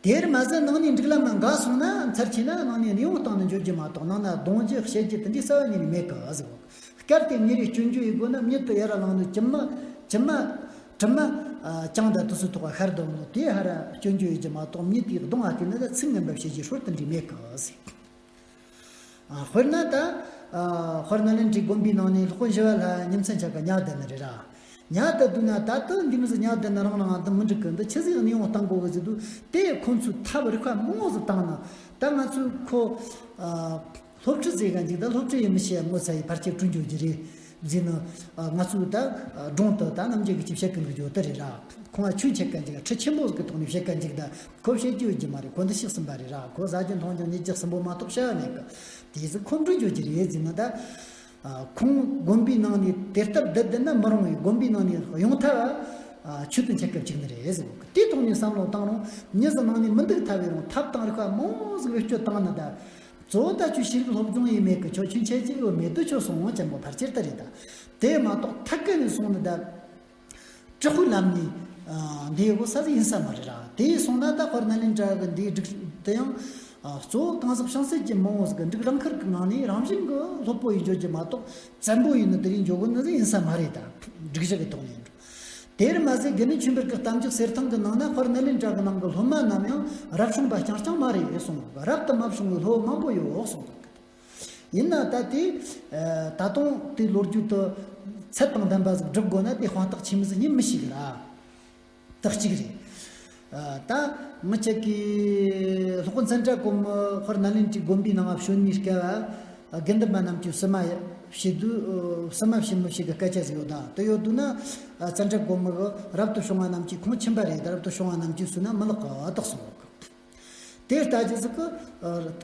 དེར་མ་ཟད་ནང་ནས་སྒྲིག་ལམ་མ་འགལ་སོང་ན། མཚར་ཆེ་ན་ནང་ནས་གནས་བབ་སྟེང་ནས་འཇོག་རྒྱུ་མ་གཏོགས་ནང་ན་རྡུང་རྒྱུ་བཤད་རྒྱུ་དེ་འདྲའི་རྩ་བ་ཉིད་ནས་མེད་གི་ཟེར་གོ། སྐབས་དེ་མྱི་རེ་སྐྱོན་བརྗོད་ཡེད་དགོས་ན་མྱི་དེ་ཡར་ལངས་ནས་གྲིབ་མ་གྲིབ་མ་གྲིབ་མ་ཨ་བཅིངས་ད་དུས་སུ་ཐོག་ཁར་རྡུང་ནོ་དེ་ཧར་སྐྱོན་བརྗོད་ཡེད་རྒྱུ་མ་གཏོགས་མྱི་དེའི་རྡུང་ཨ་དེ་ནི་ད་ཚིག་ངན་པ་བཤད་རྒྱུའི་སྲོལ་དེ་འདྲའི་མེད་གི་ཟེར། དཔེར་ན་ད། དཔལ་ནཱ་ལེནྡྲའི་དགོན་པའི་ནང་ནས་སློབ་དཔོན་ཞི་བ་ལྷ་ཉིན་མཚན་ཆད་ཀ་ཉལ་བསྡད་ནི་རེད་ར། ཉལ་བསྡད་དུས་ན་ད་དུང་འདི་མི་ཟིག་ཉལ་བསྡད་ན་རང་རང་འདི་མི་འགྲིག་གི། འདི་ཆི་ཟིག་གནས་དབང་བཏང་དགོ་གི་ཟེར་དུས། དེ་ཁོང་ཚོས་ཐབས་རིག་པ་མང་བོ་ཟིག་བཏང་ན། ད་ང་ཚོས་ཁོ། སློབ་ཁྲིད་ཟེར་ག་འཇིག་ད་སློབ་ཁྲིད་ཡིན་མི་ཤེས་ངོ་ཚ་ཡི་ཕལ་ཆེར་བསྐྲུན་འཇོག་རྒྱུ་རེད་ཟེར་ནི། ང་ཚོས་ད་སྒྲུང་དུ་ད་རྣམ་འབྱེད་ཀྱི་ཅིག་བཤད་གི་འདུག་རྒྱུ་དེ་རེད་ར། ཁོང་ང་ཆོས་འཆད་ག་འཇིག་ཁྲི་ཆེན་པོ་ཟིག་གི་ཐོག་ནས་བཤད་ག་འཇིག་ད་ཁོ་བཤད་རྒྱུ་ཡོད་རྒྱུ་མ་རེད། ཁོ་འདི་ཤེས་ཟིན་པ་རེད་ར། ཁོ་ཟ་རྒྱུ་འཐུང་རྒྱུ་ཉལ་རྒྱུ་གསུམ་པོ་མ་གཏོགས་བྱ་བ་མེད་གི། དེ་ཟིག་ཁོ་འགྲོ་འཇོག་རྒྱུ་རེད་ཟེར་ནི་ད། ཁོང་དགོན་པའི་ནང་ནས་དེ་ལྟར་བསྡད་བསྡད་ན་མི་རུང་བའི་དགོན་པའི་ནང་ནས་གཡུང་ཐབས་ཆོས་དུ་འཆད་སྐབས་བཅུག་ནི་རེད་ཟེར། དེའི་ཐོག་ནས་བསམ་བློ་བཏང་རུང་མྱི་ཟིག་ནང་ནས་མི་འདུག་ཐབས་ཡིན་རུང་ཐབས་དང་རིག་པ་མང་ཟིག་བེད་སྤྱོད་བཏང་ནི་ད། གཙོ་བོ་ད་ཁྱོད་ཤེས་རིག་སློབ་སྦྱོང་ཡིན་མེད་གི། ཁྱོད་ཆོས་འཆད་ཀྱི་ཡོད་མེད་དུ་ཁྱོད་སོང་ཅན་པོ་ཕལ་ཆེར་ད་རེད་ད། དེ་མ་གཏོགས་ཐད་ཀ་ནས་སོང་ནི་ད། དྲག་པོའི་ལམ་ནས་འདི་ཡོད་ས་ཟིག་ཡིན་ས་མ་རེད་ར། དེ་སོང་ན་ད་དཔལ་ནཱ་ལེནྡྲ་གི་འདིའི་སྒྲིག་དེ་ཡང་གཙོ་བོ་གང་ཟག་བྱང་སེམས་ཅན་མང་བོ་ཟིག་གི་འབྲུག་རང་ཁུལ་གི་ནང་ནས་རང་བཞིན་གི་སློབ་དཔོན་ཡིན་འཇོག་རྒྱུ་མ་གཏོགས་བཙན་པོ་ཡིན་ནི་དེ་རིང་འཇོག་གི་ནི་ཟིག་ཡིན་ས་མ་རེད་ད། སྒྲིག་གཞི་གི་ཐོག་ནས་འགྲོ། དེར་མ་ཟད་དགེ་འདུན་ཆོས་འཕེལ་གྱི་གཏམ་རྒྱུད་གསེར་ཐང་གི་ནང་ན་དཔལ་ནཱ་ལེནྡྲ་གི་ནང་གི་སློབ་མ་རྣམས་ཡང་རབ་བྱུང་པ་རྐྱང་རྐྱང་མ་རེད་གསུངས། རབ་ཏུ་མ་བྱུང་བའི་སློབ་མང་པོ་ཡོད་གསུངས། ཡིན་ན་ད་དེ་ད་དུང་དེ་ལོ་རྒྱུས་དུ་ཚད་དང་ལྡན་པ་ཟིག་སྒྲུབ་དགོས་ན་དེ་དཔང་རྟགས་ཆེ་མི་ཟིག་ཡིན་མི་ཤེས་གི་ར། དག་གཅིག་རེད། ད་ང་ཅག་གི་སློབ་དཔོན་ཙནྡྲ་གོ་མི་དཔལ་ནཱ་ལེནྡྲའི་དགོན་པའི་ནང་བྱོན་ནས་སྐབས་དགེ་འདུན་པ་རྣམས་ཀྱིས་བསུ་མ་བྱེད་དུས་བསུ་མ་བྱེད་མི་བྱེད་གི་སྐད་ཆ་ཟིག་ཡོད་ད། དེ་ཡོད་དུས་ན་ཙནྡྲ་གོ་མི་གི་རབ་ཏུ་བྱུང་བ་རྣམས་ཀྱིས་ཁོང་ཁྱིམ་པ་རེད་ད། རབ་ཏུ་བྱུང་བ་རྣམས་ཀྱིས་བསུ་ན་མི་ལེགས་གི་དག་གསུངས་གི། དེ་ལྟ་ཅི་ཟིག་གི་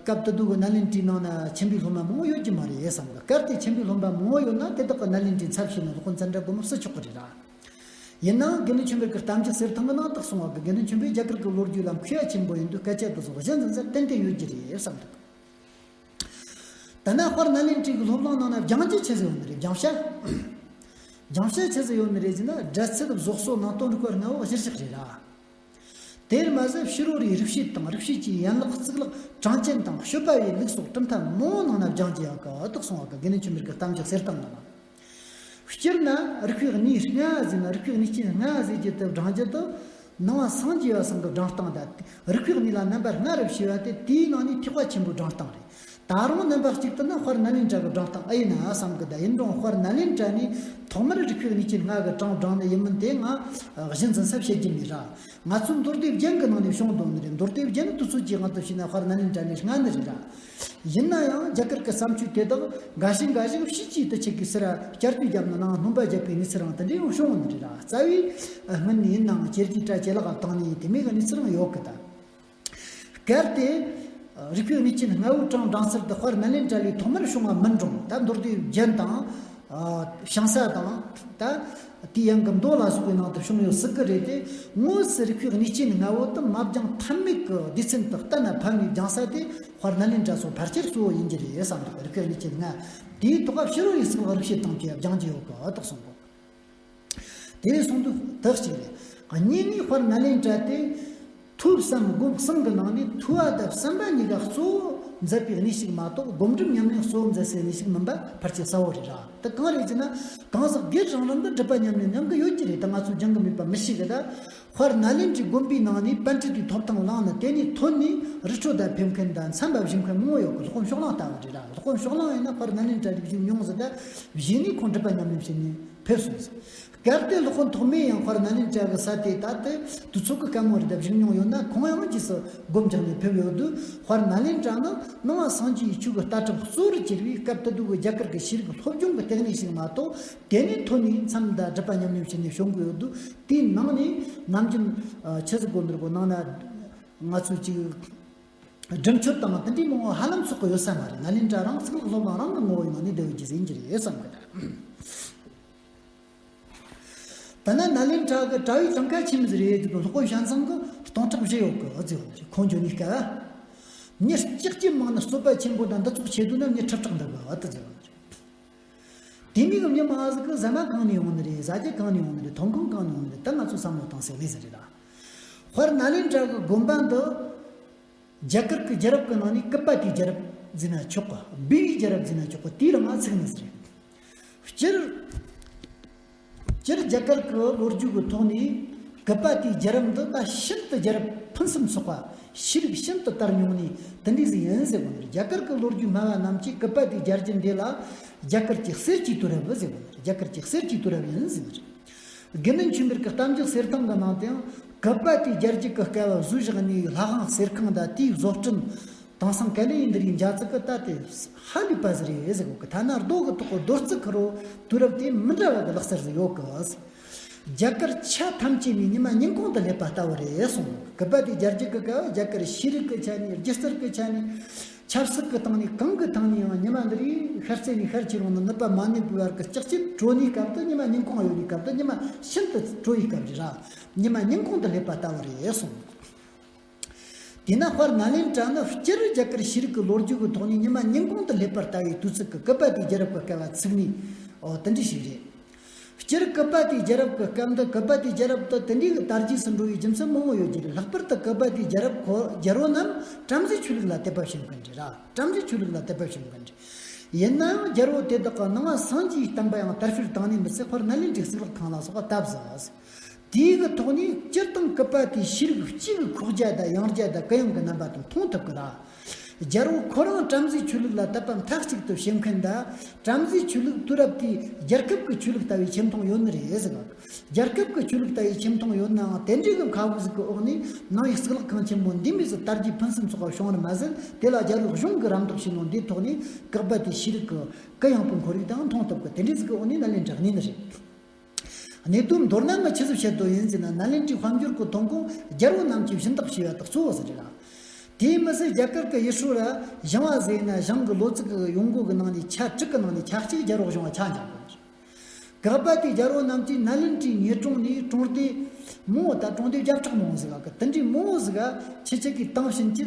སྐབས་དེ་དུས་ཀྱི་ནཱ་ལེནྡྲའི་ནང་ན་ཆེན་པོའི་སློབ་མ་མང་བོ་ཡོད་ཀྱི་མ་རེད་བསམ་གི། གལ་ཏེ་ཆེན་པོའི་སློབ་མ་མང་བོ་ཡོད་ན་དེ་དག་གི་ནཱ་ལེནྡྲའི་ཚབ་བྱས་ནས་སློབ་དཔོན་ཙནྡྲ་གོ་མི་བསུ་ཆོག་གི་རེད་ར། ཡིན་ནའང་དགེ་འདུན་ཆོས་འཕེལ་གྱི་གཏམ་རྒྱུད་གསེར་ཐང་གི་ནང་དག་གསུངས་པ་གི་དགེ་འདུན་ཆོས་འཕེལ་རྒྱ་གར་གྱི་ལོ་རྒྱུས་ལ་མཁས་པ་ཆེན་པོ་ཡིན་དུས་སྐད་ཆ་དེ་ཚོ་གཞི་འཛིན་ས་ཏན་ཏན་ཡོད་ཀྱི་རེད་བསམ་འདུག། ད་ནི་དཔལ་ནཱ་ལེནྡྲའི་གི་སློབ་གླིང་ནང་ན་སྦྱང་བྱ་ཆི་ཟིག་ཡོད་ནི་རེད། སྦྱང་བྱ། སྦྱང་བྱ་ཆི་ཟིག་ཡོད་ནི་རེད་ཟེར་ན་སྒྲ་ཚད་བཟོ་གསོ་ནང་དོན་རིག་པ་ལྔ་བོ་གཞིར་བཞག་རེད་ར། དེར་མ་ཟད་ཕྱི་རོལ་རིག་རིག་བྱེད་དང་རིག་བྱེད་ཀྱི་ཡན་ལག་གཙུག་ལག་གྲངས་ཅན་དང་སྤྱོད་པ་བའི་ལུགས་སོགས་གྲུབ་མཐའ་མང་བོ་ནང་ན་སྦྱང་རྒྱུ་ཡག་གི་འདུག་གསུངས་པ་གི་དགེ་འདུན་ཆོས་འཕེལ་གྱི་གཏམ་རྒྱུད་གསེར་ཐང་ནང་། སྤྱིར་ན་རིགས་པའི་གནས་ལྔ་ཟེར་ན་རིགས་པའི་གནས་ཆེན་ལྔ་ཟེར་རྒྱུ་དེ་བགྲང་རྒྱུ་དེ་ནང་པ་སངས་རྒྱས་པ་ཚང་གི་བགྲང་སྟངས་དང་། རིགས་པའི་གནས་ལ་རྣམ་པ་ལྔ་རུ་ཕྱེ་བ་དེ་དེའི་ནང་ནས་ཐེག་པ་ཆེན་པོའི་བགྲང་སྟངས་རེད། ད་རུང་རྣམ་པ་གཅིག་ཏུ་ན་དཔལ་ནཱ་ལེནྡྲ་གི་བགྲང་སྟངས་ཨེ་ཡིན་ན་བསམ་གི། ད་ཡིན་རུང་དཔལ་ནཱ་ལེནྡྲ་ནས་ཐོག་མར་རིགས་པའི་གནས་ཆེན་ལྔ་གི་གྲངས་བགྲངས་ནི་ཡིན་མིན་དེ་ང་གཞི་འཛིན་ས་བཤད་རྒྱུ་མེད་ར། ང་ཚོ་མདོ་སྡེ་རྒྱན་གྱི་ནང་ནས་བྱུང་འདུག་ནི་རེད། མདོ་སྡེ་རྒྱན་དུས་ཚོད་ཀྱི་དབང་དུ་བྱས་ན་དཔལ་ནཱ་ལེནྡྲ་ནས་སྔ་ནི་རེད་ར། ཡིན་ན་ཡང་རྒྱ་གར་གྱི་བསམ་སྤྱོད་དེ་དག་འགའ་ཞིག་འགའ་ཞིག་ཕྱིས་ཀྱི་དུ་ཆེ་གི་སི་ར་བསྐྱར་ཟློས་བརྒྱབ་ནས་ནང་སྣོན་པ་བརྒྱབ་པའི་གནས་ཚུལ་རང་དེ་འདྲ་ཡང་བྱུང་ནི་རེད་ར། རྩ་བའི་སྔོན་ནས་ཡིན་ནའང་ཇེ་རྒྱས་བཀྲ་ཇེ་ལེགས་བཏང་ནས་དེ་མོ་གི་གནས་ཚུལ་རང་ཡོད་གི་ད། གལ་ཏེ། རིགས་པའི་གནས་ཆེན་ལྔ་བོའི་གྲངས་བགྲང་ཚུལ་དུ་དཔལ་ནཱ་ལེནྡྲ་ལས་ཐོག་མར་བྱུང་བ་མིན་འགྲོ། ད་མདོ་སྡེ་རྒྱན་དང་། ཞང་ས་དང་། ད། དེའི་ཡང་གི་མདོ་ལ་སོགས་པའི་ནང་དུ་བྱུང་ཡོད་སྲིད་གི་རེད་དེ། དངོས་སུ་རིགས་པའི་གནས་ཆེན་ལྔ་བོ་དུ་མ་སྦྱངས་ཐབས་མེད་ཀྱི་སྡེ་ཚན་དུ་གཏན་ལ་ཕབ་ནས་སྦྱང་ས་དེ་དཔལ་ནཱ་ལེནྡྲ་སོགས་ཕལ་ཆེར་གཙོ་བོ་ཡིན་གྱི་རེད་བསམ་འདུག། རིགས་པའི་གནས་ཆེན་ལྔ་དེའི་ཐོག་ཕྱི་རོལ་ཡི་སྲིད་ལ་རིག་བྱེད་དང་བཅས་སྦྱང་རྒྱུ་ཡོད་གི་འདུག་གསུངས་འདུག། དེ་སོང་དུས་དག་ཅིག་རེད། གཉིས་ནི་དཔལ་ནཱ་ལེནྡྲ་དེ་ཐོས་བསམ་སྒོམ་གསུམ་གྱི་ནང་ནས་ཐོས་པ་དང་བསམ་པ་གཉིས་ཀ་གཙོ་བོ་མཛད་པའི་གནས་ཤིག་མ་གཏོགས་སྒོམ་སྒྲུབ་ཉམས་ལེན་གཙོ་བོ་མཛད་སའི་གནས་ཤིག་མིན་པ་ཕལ་ཆེར་གསལ་བོ་རེད་ར། དེ་གང་རེད་ཅེ་ན། གང་ཟག་སྒེར་རང་རང་གི་སྒྲུབ་པ་ཉམས་ལེན་ཉམས་གི་ཡོད་ཀྱི་རེད། ད་ང་ཚོས་སྦྱང་གི་མེད་པ་མི་ཤེས་གི་ད། དཔལ་ནཱ་ལེནྡྲའི་དགོན་པའི་ནང་ནས་པཎྜི་ཏའི་ཐོབ་ཐང་བླངས་ནས་དེ་ནས་ཐོན་ནས་རི་ཁྲོད་དུ་ཕེབས་མཁན་དང་མཚན་པ་བཞེས་མཁན་མང་བོ་ཡོད་གི། སློབ་དཔོན་ཕྱོགས་གླང་ལྟ་བུ་རེད་ར། སློབ་དཔོན་ཕྱོགས་གླང་ཡིན་ན་དཔལ་ནཱ་ལེནྡྲ་ལ་བཞུགས་མྱོང་ཟིག་ད། བཞུགས་ནས་ཁོང་སྒྲུབ་པ་ཉམས་ལེན་བྱས་ནས་ཕེབས་སོང་ཟིག། གལ་ཏེ་སློབ་དཔོན་ཐོགས་མེད་ཡང་དཔལ་ནཱ་ལེནྡྲ་གི་ས་དེ་ད་དེ་དུས་ཚོད་ཀྱི་སྐར་མོ་རེ་ད་བཞུགས་མྱོང་ཡོད་ན། ཁོང་ཡང་རྗེས་སུ་སྒོམ་རྒྱག་ནས་ཕེབས་ཡོད་དུས། དཔལ་ནཱ་ལེནྡྲ་ནི་ནང་པ་སངས་རྒྱས་ཆོས་ཀྱི་ལྟ་གྲུབ་གཙོ་བོར་གྱུར་པའི་སྐབས་དེ་དུས་ཀྱི་རྒྱ་གར་གྱི་ཤེས་རིག་སློབ་སྦྱོང་གི་ལྟེ་གནས་ཤིག་མ་གཏོགས། དེ་ནས་ཐོན་ནས་མཚམས་དང་སྒྲུབ་པ་ཉམས་ལེན་བྱས་ནས་བྱུང་གི་ཡོད་དུས། དེའི་ནང་ནས་ནམ་རྒྱུན་ཆི་ཟིག་གོ་ནོར་གོ་ནང་ན་ང་ཚོས་ཅིག་སྒྲུབ་མཆོད་དང་དེ་འདྲའི་མང་བོ་ཧ་ལམ་ཚོགས་གི་ཡོད་ས་མ་རེད། ནཱ་ལེནྡྲ་རང་གཙུག་ལག་སློབ་གླིང་རང་གི་ངོ་བོའི་ནང་ནས་བསྡད་ཡོད་ཀྱི་ཟིན་གྱི་རེད་བསམ་གི་ད། ད་ནི་ནཱ་ལེནྡྲ་གི་གྲྭ་བའི་གྲངས་ཀ་ཆི་མོ་ཟིག་རེད་ཟེར་དུས། སློབ་དཔོན་ཞལ་མཚམས་ཀྱི་སྟོང་ཕྲག་བཞི་ཡོད་གི་ཟེར་བ་རེད། ཁོང་འཇོན་ནི་སྐབས། མྱི་ལྕགས་ཀྱུ་མང་ནི་རྩོད་པ་ཆེན་པོ་དང་འདུ་ཚོགས་ཆེ་དུས་ན་མྱི་ཁྲི་ཕྲག་འདུ་གི་ཟེར་བ་རེད། དེ་མིན་གྱི་མྱི་མང་ཟིག་གི་ཟ་མ་གང་ནས་ཡོང་ནི་རེད། ཟ་རྒྱུ་གང་ནས་ཡོང་ནི་རེད། ཐོན་ཁུངས་གང་ནས་ཡོང་ནི་རེད། ད་ང་ཚོས་བསམ་བློ་བཏང་སའི་གནས་ཟིག་རེད་ད། དཔལ་ནཱ་ལེནྡྲ་གི་དགོན་པ་འདི། རྒྱ་གར་གྱི་རྒྱལ་རབས་ཀྱི་ནང་ནས་ཀུ་པ་ཏིའི་རྒྱལ་རབས་ཟེར་ན་ཆོག་གི། བི་བའི་རྒྱལ་རབས་ཟེར་ན་ཆོག་གི། དེའི་རིང་ང་ཚུགས་ནི་ཟིག་རེད། སྤྱིར། སྤྱིར་རྒྱ་གར་གྱི་ལོ་རྒྱུས་ཀྱི་ཐོག་ནས་ སྐུད་པ་དེའི་རྒྱལ་རབས་འདི་ད་ཤིན་ཏུ་རྒྱལ་རབས་ཕུན་སུམ་ཚོགས་པ། ཤེས་རིག་ཤིན་ཏུ་དར་མྱོང་ནི་དེ་འདྲའི་ཟིག་ཡིན་ཟེར་གོ་ནི་རེད། རྒྱ་གར་གྱི་ལོ་རྒྱུས་སྨྲ་བ་རྣམས་ཀྱིས་སྐུད་པ་དེའི་རྒྱལ་རྒྱུད་འདི་ལ་རྒྱ་གར་གྱི་གསེར་གྱི་དུས་རབས་ཟེར་གོ་ནི་རེད། རྒྱ་གར་གྱི་གསེར་གྱི་དུས་རབས་ཡིན་ཟེར་ནི་རེད། དགེ་འདུན་ཆོས་འཕེལ་གྱི་གཏམ་རྒྱུད་གསེར་ཐང་གི་ནང་དུ་ཡང་སྐུད་པ་དེའི་རྒྱལ་རྒྱུད་ཀྱི་སྐལ་བ་བཟོས་བཞག་ནི་ལྷ་ཁང་གསེར་ཁང་དང་དེའི་བཟོ་སྐྲུན། དེང་སང་ག་ལེ་ཡིན་འདི་རིགས་འཇའ་ཚིག་གི་ལྟ་དེ་ཧ་ལས་པ་ཟིག་རེད་ཟེར་གོ་གི། ཐ་ན་རྡོ་གི་ཐོག་གི་རྡོ་རྩིག་ཁུ་རོ་དུས་རབས་དེ་མི་འདྲ་བ་གི་ལག་རྩལ་ཟིག་ཡོད་གི། རྒྱ་གར་ཆ་ཐམས་ཅད་ནས་ཉི་མ་ཉིན་གུང་དུ་སླེབས་པ་ལྟ་བུ་རེད་གསུངས། སྐུད་པ་དེ་རྒྱལ་རྒྱུད་ཀྱི་སྐབས་རྒྱ་གར་ཤེས་རིག་གི་ཆ་ནས་སྒྱུ་རྩལ་གྱི་ཆ་ནས་ཆབ་སྲིད་ཀྱི་སྟེང་ནས་གང་གི་སྟེང་ནས་ཡང་ཉི་མ་འདི་རིགས་ཤར་རྩེ་ནས་ཤར་ཕྱིན་རུང་ནི་ནུབ་པ་མ་ནུབ་པའི་བར་གྱི་ལྕགས་ཀྱི་དྲོ་ནས་སྐབས་དུ་ཉི་མ་ཉིན་གུང་ཡོད་པའི་སྐབས་དུ་ཉི་མ་ཤིན་ཏུ་དྲོ་བའི་སྐབས་རེད་ར། ཉི་མ་ཉིན་གུང་དུ་སླེབས་པ་ལྟ་བུ་རེད་གསུངས། དེས་ན་དཔལ་ནཱ་ལེནྡྲ་ནི་སྤྱིར་རྒྱ་གར་ཤེས་རིག་གི་ལོ་རྒྱུས་ཀྱི་ཐོག་ནས་ཉི་མ་ཉིན་གུང་དུ་སླེབས་པར་ལྟ་བའི་དུས་ཚིགས་ཀྱི་སྐུད་པ་དེའི་རྒྱལ་རབས་ཀྱི་སྐལ་བ་ཚུགས་ནི། འོ་དེ་འདྲ་ཞིག་རེད། སྤྱིར་སྐུད་པ་དེའི་རྒྱལ་རབས་ཀྱི་སྐབས་འདི་སྐུད་པ་དེའི་རྒྱལ་རབས་དུ་དེ་འདྲའི་གི་དར་རྒྱས་སུ་འགྲོ་བའི་རྒྱུ་མཚན་མང་བོ་ཡོད་རྒྱུ་རེད། ལྷག་པར་དུ་སྐུད་པ་དེའི་རྒྱལ་རབས་ཁོ་རྒྱལ་པོ་རྣམས་བྲམ་ཟེའི་ཆོས་ལུགས་ལ་དད་པ་བྱེད་མཁན་རེད་ར། བྲམ་ཟེའི་ཆོས་ལུགས་ལ་དད་པ་བྱེད་མཁན་རེད། ཡིན་ནའང་རྒྱལ་པོ་དེ་དག་གི་ནང་སངས་རྒྱས་བསྟན་པ་ཡང་དར་སྤེལ་བཏང་ནས་མི་ཚད་དཔལ་ནཱ་ལེནྡྲའི་གཙུག་ལག་ཁང་ལ་སོགས་པ་བཏབ་ཟིན། དེའི་གི་ཐོག་ནས་སྤྱིར་བཏང་སྐུད་པ་དེའི་ཤེས་རིག་སྤྱི་གི་ཁོག་རྒྱ་དང་ཡངས་རྒྱ་དང་གུ་ཡངས་ཀྱི་རྣམ་པ་དང་མཐོང་ཐུབ་ཀྱི་ར། རྒྱལ་པོ་ཁོ་རང་བྲམ་ཟེའི་ཆོས་ལུགས་ལ་དད་པ་མཐའ་གཅིག་ཏུ་བྱེད་མཁན་དང་། བྲམ་ཟེའི་ཆོས་ལུགས་དུས་རབས་དེའི་རྒྱལ་ཁབ་ཀྱི་ཆོས་ལུགས་ལྟ་བུའི་ཆེ་མཐོང་ཡོད་ནི་རེད་ཟེར་བ། རྒྱལ་ཁབ་ཀྱི་ཆོས་ལུགས་ལྟ་བུའི་ཆེ་མཐོང་ཡོད་ནའང་དེ་འདྲའི་གི་མཁའ་དབུགས་ཟིག་གི་འོག་ནས་ནང་པའི་གཙུག་ལག་ཁང་ཆེན་པོ་འདི་མོ་ཟིག་དར་རྒྱས་ཕུན་སུམ་ཚོགས་པ་བྱུང་བར་མ་ཟད། དེ་ལ་རྒྱལ་པོ་གཞུང་གི་རམ་འདེགས་བྱས་ནོ་འདིའི་ཐོག་ནས་སྐུད་པ་དེའི་ཤེས་རིག་གི་གུ་ཡངས་པོའི་ཁོར་ཡུག་དང་མཐོང་ཐུབ་གི། དེ་འདྲའི་ཟིག་གི་འོག་ནས་ནཱ་ལེནྡྲ་གནས་ནི་རེད། གནས་དོན་མདོར་ན་ང་ཆི་ཟིག་བཤད་དོ་ཡིན་ཟེར་ན། ནཱ་ལེནྡྲའི་དཔལ་འབྱོར་གྱི་ཐོན་ཁུངས་རྒྱལ་པོ་རྣམས་ཀྱིས་སྦྱིན་བདག་བྱས་པ་དག་གཙོ་བོ་ཟིག་རེད་ལ། དེས་མི་ཚད་རྒྱ་གར་གྱི་ཡུལ་སྲོལ་ལ་ཞིང་བ་ཟེར་ན་ཞིང་གི་ལོ་ཚིགས་ཀྱི་ཡོང་སྒོ་གི་ནང་ནས་ཆ་དྲུག་གི་ནང་ནས་ཆ་གཅིག་རྒྱལ་པོ་གཞུང་བ་ཆ་འཇོག་དགོས། སྐུད་པ་དེའི་རྒྱལ་པོ་རྣམས་ཀྱིས་ནཱ་ལེནྡྲའི་ཉེ་གྲོང་ནས་གྲོང་སྡེ་མང་བོ་དང་། གྲོང་སྡེ་བརྒྱ་ཕྲག་མང་བོ་ཟིག་ག་གི་དེ་འདྲའི་མང་བོ་ཟིག་ག་ཁྱེད་ཅག་གིས་བཏང་ཕྱིན་གྱི།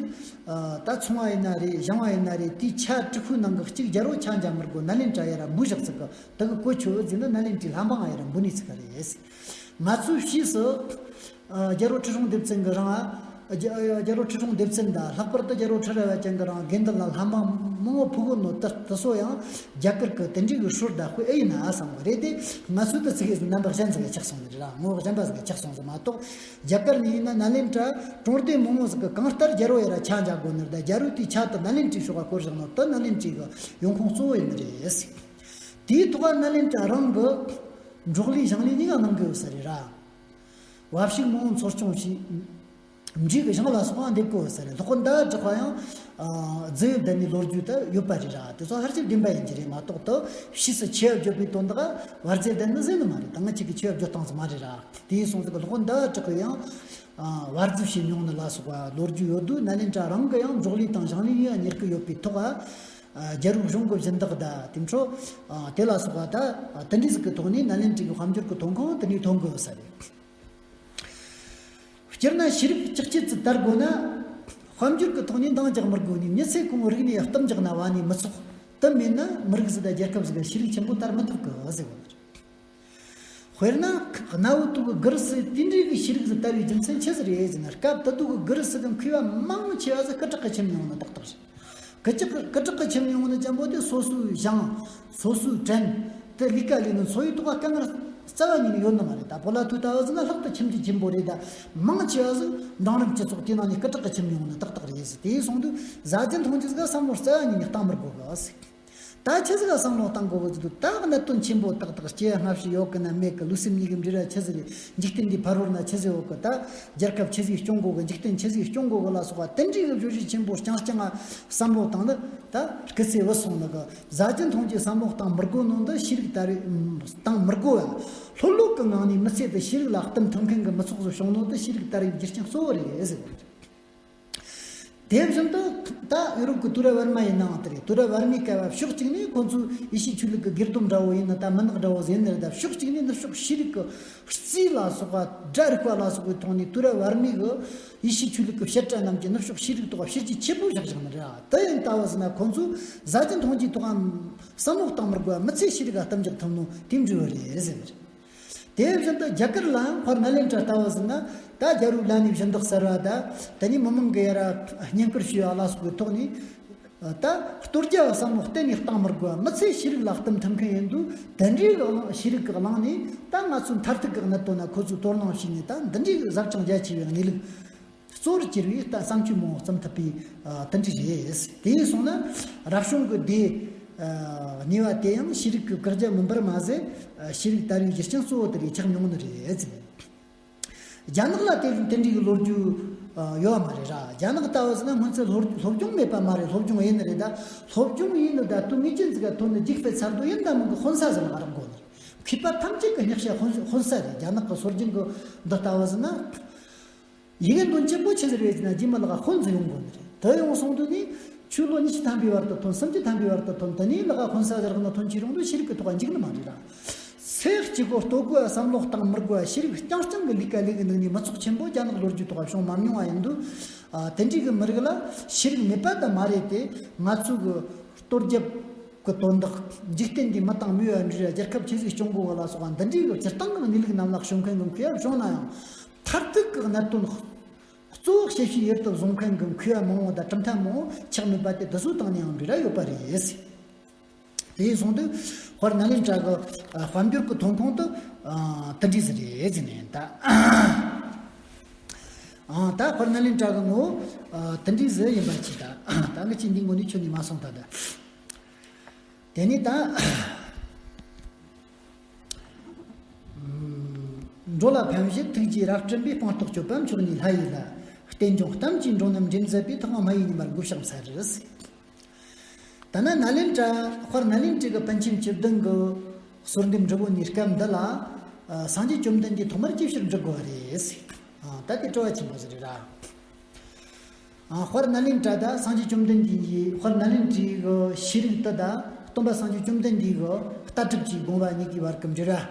ད་ཚོང་བ་ཡིན་ན་རེད། ཞིང་བ་ཡིན་ན་རེད། དེའི་ཆ་དྲུག་པོའི་ནང་གི་གཅིག་རྒྱལ་པོ་ཆ་འཇོག་མི་དགོས། ནཱ་ལེནྡྲ་ཡར་ར་འབུལ་བཞག་ཟིག་གི། དེ་གི་གོ་ཆོད་ཟིན་ན་ནཱ་ལེནྡྲའི་ལྷ་འབངས་ཡར་འབུལ་ནས་ཚིག་ག་རེད། ང་ཚོའི་ཕྱིས་སུ་རྒྱལ་པོ་ཁྲི་སྲོང་ལྡེ་བཙན་གྱི་རིང་། རྒྱལ་པོ་ཁྲི་སྲོང་ལྡེ་བཙན་དང་། ལྷག་པར་དུ་རྒྱལ་པོ་ཁྲི་རལ་པ་ཅན་གྱི་རིང་དགེ་འདུན་ལ་ལྷ་འབངས་མང་བོ་ཕུལ་གོ་ནོ་དེ་དེ་ཚོ་ཡང་རྒྱ་གར་གྱི་དེ་འདྲའི་གི་སྲོལ་དང་དཔེ་ཨེ་ཡིན་ན་བསམ་གི་རེད། དེ་ང་ཚོའི་དེ་ཚིག་གི་རྣམ་པ་གཞན་ཟིག་ག་ཆགས་སོང་ནི་རེད་ར། ངོ་བོ་གཞན་པ་ཟིག་ག་ཆགས་སོང་ཟིག་མ་གཏོགས། རྒྱ་གར་ནས་ཡིན་ན་ནཱ་ལེནྡྲ་གྲོང་སྡེ་མང་བོ་ཟིག་གི་གང་ལྟར་རྒྱལ་པོ་ཡར་ར་ཆ་འཇོག་དགོས་ནི་རེད། ད་རྒྱལ་པོ་དེའི་ཆ་དེ་ནཱ་ལེནྡྲའི་ཕྱོགས་ག་བསྐོར་བཞག་ནོ་དེ་ནཱ་ལེནྡྲའི་གི་ཡོང་ཁུངས་གཙོ་བོ་ཡིན་ནི་རེད། དེའི་ཐོག་ག་ནཱ་ལེནྡྲ་རང་གི་འབྲོག་ལས་ཞིང་ལས་གཉིས་ཀ་གནང་གི་ཡོད་ས་རེད་ར། བ་ཕྱུགས་མང་བོ་འཚོ་སྐྱོང་བྱས། འབྲས་ཀྱི་ཞིང་ལ་སོགས་པ་འདེབས་དགོས་ས་རེད། སློབ་དཔོན་ཟླ་བ་གྲགས་པ་ཡང་རྫི་བོ་བསྡད་ནི་ལོ་རྒྱུས་དེ་ཡོད་པ་རེད་ར། དེ་ཚོ་ཧ་ཅང་བདེན་པ་ཡིན་གྱི་རེད་མ་གཏོགས། དེ་ཕྱིས་སུ་ཆེ་བ་བརྗོད་པའི་དོན་དག་བ་རྫི་བསྡད་ནི་ཟེར་ནི་མ་རེད། ད་ང་ཅིག་གི་ཆེ་བ་བརྗོད་སྟངས་ཟིག་མ་རེད་ར། དེ་ཡིན་སོང་ཙང་སློབ་དཔོན་ཟླ་བ་གྲགས་པས་ཡང་བ་རྫི་བྱས་མྱོང་ནི་ལ་སོགས་པ་ལོ་རྒྱུས་ཡོད་དུས། ནཱ་ལེནྡྲ་རང་གི་ཡང་འབྲོག་ལས་དང་ཞིང་ལས་གཉིས་ཀ་གཉེར་གི་ཡོད་པའི་ཐོག་ག་རྒྱལ་པོའི་གཞུང་གི་སྦྱིན་བདག་དང་། དེ་འཕྲོ་དེ་ལ་སོགས་པ་ད་དེ་འདྲའི་ཟིག་གི་ཐོག་ནས་ནཱ་ལེནྡྲའི་གི་དཔལ་འབྱོར་གི་ཐོན་ཁུངས་དེ་ནས་ཐོན་དགོས་ས་རེད། སྤྱིར་ན་ཤེས་རིག་ཅག་ཅི་ཙི་དར་དགོས་ན། དཔལ་འབྱོར་གྱི་ཐོག་ནས་འདང་རྒྱག་མི་དགོས་ནས། མི་ཚེ་གང་བོ་རིག་གནས་གཏུམ་རྒྱག་ན་བ་ནས་མི་ཚོགས། དེ་མེད་ན་མི་རིགས་ཟིག་དང་རྒྱལ་ཁབ་ཟིག་གི་ཤེས་རིག་ཆེན་པོ་དར་མི་ཐུབ་གི་ཟེར་བ་རེད། དཔེར་ན་གནའ་བོའི་དུས་ཀྱི་གུ་རུ་སི་དེ་འདྲའི་གི་ཤེས་རིག་ཟིག་དར་བའི་རྒྱུ་མཚན་ཆི་ཟིག་རེད་ཟེར་ན། སྐབས་དེ་དུས་ཀྱི་གུ་རུ་སི་གི་མཁས་པ་མང་ཆེ་བ་ཟིག་སྐུ་དྲག་གི་ཁྱིམ་ནས་ཡོང་ནི་ཏག་ཏག་རེད། སྐུ་དྲག་སྐུ་དྲག་གི་ཁྱིམ་ནས་ཡོང་ནི་ཅན་པོ་དེ་སོ་སོའི་ཞིང་། སོ་སོའི་བྲན། དེ་ལས་ཀ་ལས་ནི་འཚོ་བའི་ཐོག་ག་དཀའ་ངལ་རྩ་བ་ཉིད་ནས་ཡོད་ནི་མ་རེད། ད་བོ་ལ་ཐུ་ལྟ་བུ་ཟིག་ན་ལྷག་ཏུ་ཁྱིམ་གྱི་ཆེན་པོ་རེད། ད་མང་ཆེ་བ་ཟིག་འབྲིང་རིམ་སྤྱི་ཚོགས་དེ་ནང་ནས་སྐུ་དྲག་གི་ཁྱིམ་ནས་ཡོང་ནི་ཏག་ཏག་རེད་ཟེར། དེ་སོང་དུས་བཟའ་ཚང་ཐམས་ཅད་ཟིག་ག་བསམ་བློ་རྩ་བ་ཉིད་ནས་གཏང་མི་དགོས་གི་ཟེར། ད་ཆི་ཟིག་ག་བསམ་བློ་གཏང་དགོས་གི་ཟེར་དུས། ད་གནད་དོན་ཆེན་པོ་ཏག་ཏག་སྐྱེ་བ་སྔ་ཕྱི་ཡོད་གི་ན་མེད་གི། ལུས་སེམས་གཉིས་ཀྱི་འབྲེལ་བ་ཆི་ཟིག་རེད། འཇིག་རྟེན་འདིའི་ཕ་རོལ་ན་ཆི་ཟིག་ཡོད་གི། ད་རྒྱལ་ཁབ་ཆི་ཟིག་སྐྱོང་དགོས་གི། འཇིག་རྟེན་ཆི་ཟིག་སྐྱོང་དགོས་གི་ལ་སོགས་པ་དེ་འདྲའི་གི་བརྗོད་གཞི་ཆེན་པོ་རྐྱང་རྐྱང་ང་བསམ་བློ་བཏང་ནི་ད་སྐུ་ཚེ་བུད་སོང་ནི་གི། བཟའ་ཚང་ཐམས་ཅད་བསམ་བློ་གཏང་མི་དགོས་ནོ་འདི་ཤེས་རིག་དར་བའི། གཏང་མི་དགོས་ཡ། ལྷོད་ལྷོད་གི་ངང་ནས་མི་ཚེ་འདི་ཤེས་རིག་ལ་གཏུམ་ཐུབ་མཁན་གི་མི་ཚོགས་སུ་བྱུང་ནོ་འདི་ཤེས་རིག་དར་བའི་རྒྱུ་རྐྱེན་གཙོ་བོ་རེད་ཟེར་བ་རེད། དེ་བཞིན་དུ་ད་ཡུ་རོབ་ཀྱི་དུས་རབས་བར་མ་ཡིན་ནའང་དེ་རེད། དུས་རབས་བར་མའི་སྐབས་ཕྱོགས་གཅིག་ནས་ཁོང་ཚོས་ཡེ་ཤུའི་ཆོས་ལུགས་ཀྱི་དགེ་སྡོམ་འདྲ་བོ་ཡིན་ན། ད་མུན་ནག་འདྲ་བོ་ཟིག་ཡིན་ནི་རེད། ད་ཕྱོགས་གཅིག་ནས་ནུབ་ཕྱོགས་ཤེས་རིག་གི། རྩིས་ལ་སོགས་པ། སྒྲ་རིག་པ་ལ་སོགས་པའི་ཐོག་ནས་དུས་རབས་བར་མའི་གི་ཡེ་ཤུའི་ཆོས་ལུགས་ཀྱི་བཤད་གྲྭ་རྣམས་ཀྱིས་ནུབ་ཕྱོགས་ཤེས་རིག་ཐོག་བཤད་རྒྱུ་ཆེ་པོ་བཞག་བཞག་ནི་རེད། དེ་ཡིན་ལྟ་བུ་ཟིན་ན་ཁོང་ཚོས་བཟའ་ཚང་ཐམས་ཅད་ཐོག་བསམ་བློ་གཏང་མི་དགོས། མི་ཚེ་ཤེས་རིག་ག་གཏུམ་རྒྱག་ཐུབ་ནོ་དེ་འདྲ་བོ་རེད་ཟེར་ནི་རེད། དེ་བཞིན་དུ་རྒྱ་གར་ལའང་དཔལ་ནཱ་ལེནྡྲ་ལྟ་བུ་ཟིན་ན། ད་རྒྱལ་པོའི་ལམ་ནས་སྦྱིན་བདག་ཟེར་བ་དང་། དེ་ནས་མི་མང་གི་ཡར་ར་བསྙེན་བཀུར་ཞུ་བ་ལ་སོགས་པའི་ཐོག་ནས། ད་གཏོར་རྒྱལ་བསམ་བློ་གཏན་ནས་བཏང་མི་དགོས་པ། མི་ཚེ་ཤེས་རིག་ལ་བསྟིམ་ཐུབ་མཁན་ཡིན་དུས། དེ་འདྲའི་གི་གླེང་ཤེས་རིག་གི་གླེང་ནས་ད་ང་ཚོའི་མཐར་ཐུག་གི་གནད་དོན་ན་ཁོ་ཚོས་དོ་སྣང་བྱས་ནས། ད་འདི་འདྲའི་གི་ཟབ་ཅིང་རྒྱ་ཆེ་བའི་གནས་ལུགས་གཙོ་བོར་གྱུར་བའི་ད་བསམ་སྤྱོད་མང་བོ་བརྩམས་ཐུབ་པའི་ཨ་དེ་འདྲ་རེད། དེ་ཡིན་སོང་ན་རབ་བྱུང་གི་སྡེ་ཨ་གཉིས་པ་དེ་ཡང་ཤེས་རིག་གི་བཀག་རྒྱ་མིན་པར་མ་ཟད། ཨ་ཤེས་རིག་དར་བའི་རྒྱུ་རྐྱེན་གཙོ་བོ་དེ་རེད་ཆགས་མྱོང་ནི་རེད་ཟེར། རྒྱ་ནག་ལ་དེ་དེ་འདྲའི་གི་ལོ་རྒྱུས་ཨ་ཡོད་པ་མ་རེད་ར། རྒྱ་ནག་ལྟ་བུ་ཟེར་ན་སྔོན་ཆད་སློབ་སློབ་སྦྱོང་མེད་པ་མ་རེད། སློབ་སྦྱོང་ཡིན་ནི་རེད། ད་སློབ་སྦྱོང་ཡིན་ནི་ད་དུ་ངེས་ཅན་ཟིག་ག་ཐོན་ནི་རྒྱུགས་སྤེལ་ཚར་དུས་ཡིན་ད་མིན་གི་དཔོན་ས་ཟིག་ལ་རག་དགོས་ནི་རེད། མཁས་པ་ཐམས་ཅད་ཀྱི་སྙེག་བྱ་དཔོན་དཔོན་ས་རེད། རྒྱ་ནག་གི་སྲོལ་རྒྱུན་གི་འདི་ལྟ་བུ་ཟེར་ན། ཡི་གེ་འདོན་ཆེན་པོ་ཆི་ཟིག་རེད་ཟེར་ན། རྗེས་མ་ལག་དཔོན་ཟིག་ཡོང་དགོས་ནི་རེད། དེ་ཡོང་སོང་དུས་ནི་ཆུ་ལོ་ཉི་ཤུ་ཐམ་པའི་བར་དུ་ཐོན། སུམ་ཅུ་ཐམ་པའི་བར་དུ་ཐོན། དེ་ནས་ལག་དཔོན་ས་ཟིག་རག་ན་ཐོན་ཆེ་རུང་དུས་ཤེས་རིག་གི་ཐོག་འཇིག་ནི་མ་རེད་ར། ཚེ་གཅིག་པོ་ལྟོ་གོས་བསམ་བློ་བཏང་མི་དགོས་པ། ཤེས་རིག་རྐྱང་རྐྱང་གི་ལས་ཀ་ལས་གི་འདུག་ནི་མི་ཚོགས་ཆེན་པོ་རྒྱ་ནག་ལོ་རྒྱུས་ཐོག་བྱུང་མ་མྱོང་བ་ཡིན་དུས། ཨ་དེ་འདྲའི་གི་མི་རིགས་ལ་ཤེས་རིག་མེད་པ་ད་མ་རེད་དེ། ང་ཚོ་གི་གཏོར་རྒྱབ་གི་དོན་དག་འཇིག་རྟེན་འདི་མི་དང་མི་ཡོད་འདྲ། རྒྱལ་ཁབ་ཆེ་ཟིག་སྐྱོང་དགོས་པ་ལ་སོགས་པ་འདི་འདྲའི་གི་སྤྱིར་བཏང་གི་གནས་ལུགས་རྣམས་ལ་ཤོད་མཁན་གི་མཁས་པ་བྱུང་ན་ཡང་། མཐར་ཐུག་གི་གནད་དོན་གཙོ་བོ་ཞིབ་ཞིབ་ཡུལ་དུ་བཟུང་མཁན་གྱི་མཁས་པ་མང་བོ་དང་གྲུབ་མཐའ་མང་བོ་ཆགས་མེད་པ་དེ་འདི་ཚོ་དང་ནི་ཡང་འབྲེལ་བ་ཡོད་པ་རེད། དེ་ཡིན་སོང་དུས་དཔལ་ནཱ་ལེནྡྲ་གི་ཨ་དཔལ་འབྱོར་གྱི་ཐོན་ཁུངས་དེ་ཨ་དེ་འདྲ་ཟིག་རེད་ཟེར་ནས་ད། ཨ་ད་དཔལ་ནཱ་ལེནྡྲ་གི་ངོ་བོ་ཨ་དེ་འདྲ་ཟིག་ཡིན་པ་ཅིག་ད། ད་ངས་ཅིག་འདི་ངོ་ནས་ཁྱོན་ནས་མ་སོང་ད་ད། དེ་ནས་ད། འགྲོ་ལ་ཕན་བྱེད་ཐུགས་རྗེས་རབ་བརྟན་པའི། སྤངས་རྟོགས་སྤྱོད་པ་མཆོག་ནི་ལྷ་ཡི་ལྷ། རྟེན་འབྱུང་གཏམ་གྱི་འགྲོ་རྣམས་འདྲེན་མཛད་པའི། ཐུབ་དབང་མ་ཡི་ཉི་མར་འགོད་ཕྱག་འཚལ་ལོ། ད་ནི་ནཱ་ལེནྡྲ་དཔལ་ནཱ་ལེནྡྲའི་གི་པཎ་ཆེན་བཅུ་བདུན་གི་གསོལ་འདེབས་འབྲི་བོ་ནས་སྐབས་འདི་ལ་ཨ་སངས་རྒྱས་བཅོམ་ལྡན་འདས་ཐོག་མར་ཅི་ཕྱིར་འབྲི་དགོས་པ་རེད། ཨ་ད་དེ་སྤྲོ་བ་ཆེན་པོ་ཟིག་རེད་ར། ཨ་དཔལ་ནཱ་ལེནྡྲ་ད་སངས་རྒྱས་བཅོམ་ལྡན་འདས་ཀྱིས་དཔལ་ནཱ་ལེནྡྲའི་གི་ཤེས་རིག་དེ་དང་སྟོན་པ་སངས་རྒྱས་བཅོམ་ལྡན་འདས་ཀྱི་ལྟ་གྲུབ་ཀྱི་དགོངས་པ་གཉིས་ཀྱི་བར་གྱི་འབྲེལ་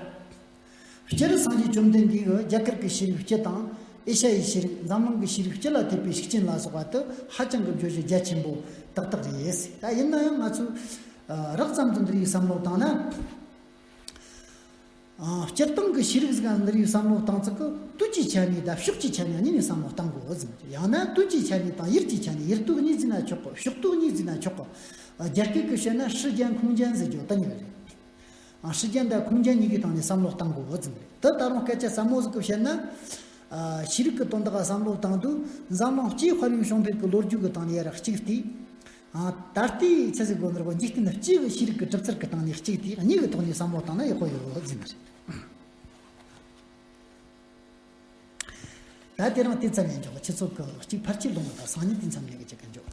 བ། སྤྱིར་སངས་རྒྱས་བཅོམ་ལྡན་འདས་ཀྱིས་རྒྱ་གར་གྱི་ཤེས་རིག་སྤྱི་དང་ཨེ་ཤ་ཡའི་ཤེས་རིག་འཛམ་གླིང་གི་ཤེས་རིག་སྤྱི་ལ་ཐེབས་པའི་ཤུགས་རྐྱེན་ལ་སོགས་པ་དེ་ཧ་ཅང་གི་བརྗོད་གཞི་རྒྱ་ཆེན་པོ་ཏག་ཏག་རེད། ད་ཡིན་ན་ཡང་ང་ཚོས་ཨ་རགས་ཙམ་དུ་འདི་རིགས་བསམ་བློ་བཏང་ན། ཨ་སྤྱིར་བཏང་གི་ཤེས་རིག་ཟིག་ག་འདི་རིགས་བསམ་བློ་བཏང་ཚུལ་གྱི་དུས་ཀྱི་ཆ་ནས་དང་ཕྱོགས་ཀྱི་ཆ་ནས་གཉིས་ནས་བསམ་བློ་བཏང་དགོས་ཟེར། ཡང་ན་དུས་ཀྱི་ཆ་ནས་དང་ཡུལ་གྱི་ཆ་ནས། ཡུལ་དུས་གཉིས་ཟེར་ན་ཆོག་གི། ཕྱོགས་དུས་གཉིས་ཟེར་ན་ཆོག་གི། ཨ་རྒྱ་སྐད་ཀྱི་བཤད་ན་时间空间ཟེར་རྒྱུ་དེ་གཉིས་རེད། ཨ་时间དང་空间གཉིས་ཀའི་སྟེང་ནས་བསམ་བློ་བཏང་དགོས་ཟེར་རེད། དེ་ད་རུང་སྐད་ཆ་ཟབ་མོ་ཟིག་གི་བཤད་ན། ཨ་ཤེས་རིག་གི་དོན་དག་བསམ་བློ་བཏང་དུས་འཛམ་གླིང་སྤྱིའི་དཔལ་ཡོན་བྱུང་འཕེལ་གྱི་ལོ་རྒྱུས་ཀྱི་སྟེང་ནས་ཡར་གཅིག་བལྟས། ཨ་ད་ལྟའི་ཆི་ཟིག་དགོས་ནོ་རེད་གོ། འཇིག་རྟེན་སྤྱི་གི་ཤེས་རིག་གི་གྲུབ་ཚུལ་གྱི་སྟེང་ནས་གཅིག་དེ་གཉིས་ཀྱི་ཐོག་ནས་བསམ་བློ་བཏང་ན་ཡག་པོ་ཡོད་ཟེར་ནི་རེད། ད་དེ་རིང་དེ་ཙམ་ཡིན་འཇོག་ཁྱེད་ཚོ་གི་གཅིག་ཕལ་ཆེར་ལོང་བ་དང་སང་ཉིན་དེ་ཙམ་ཡིན་གི་ཅིག་གི་འཇོག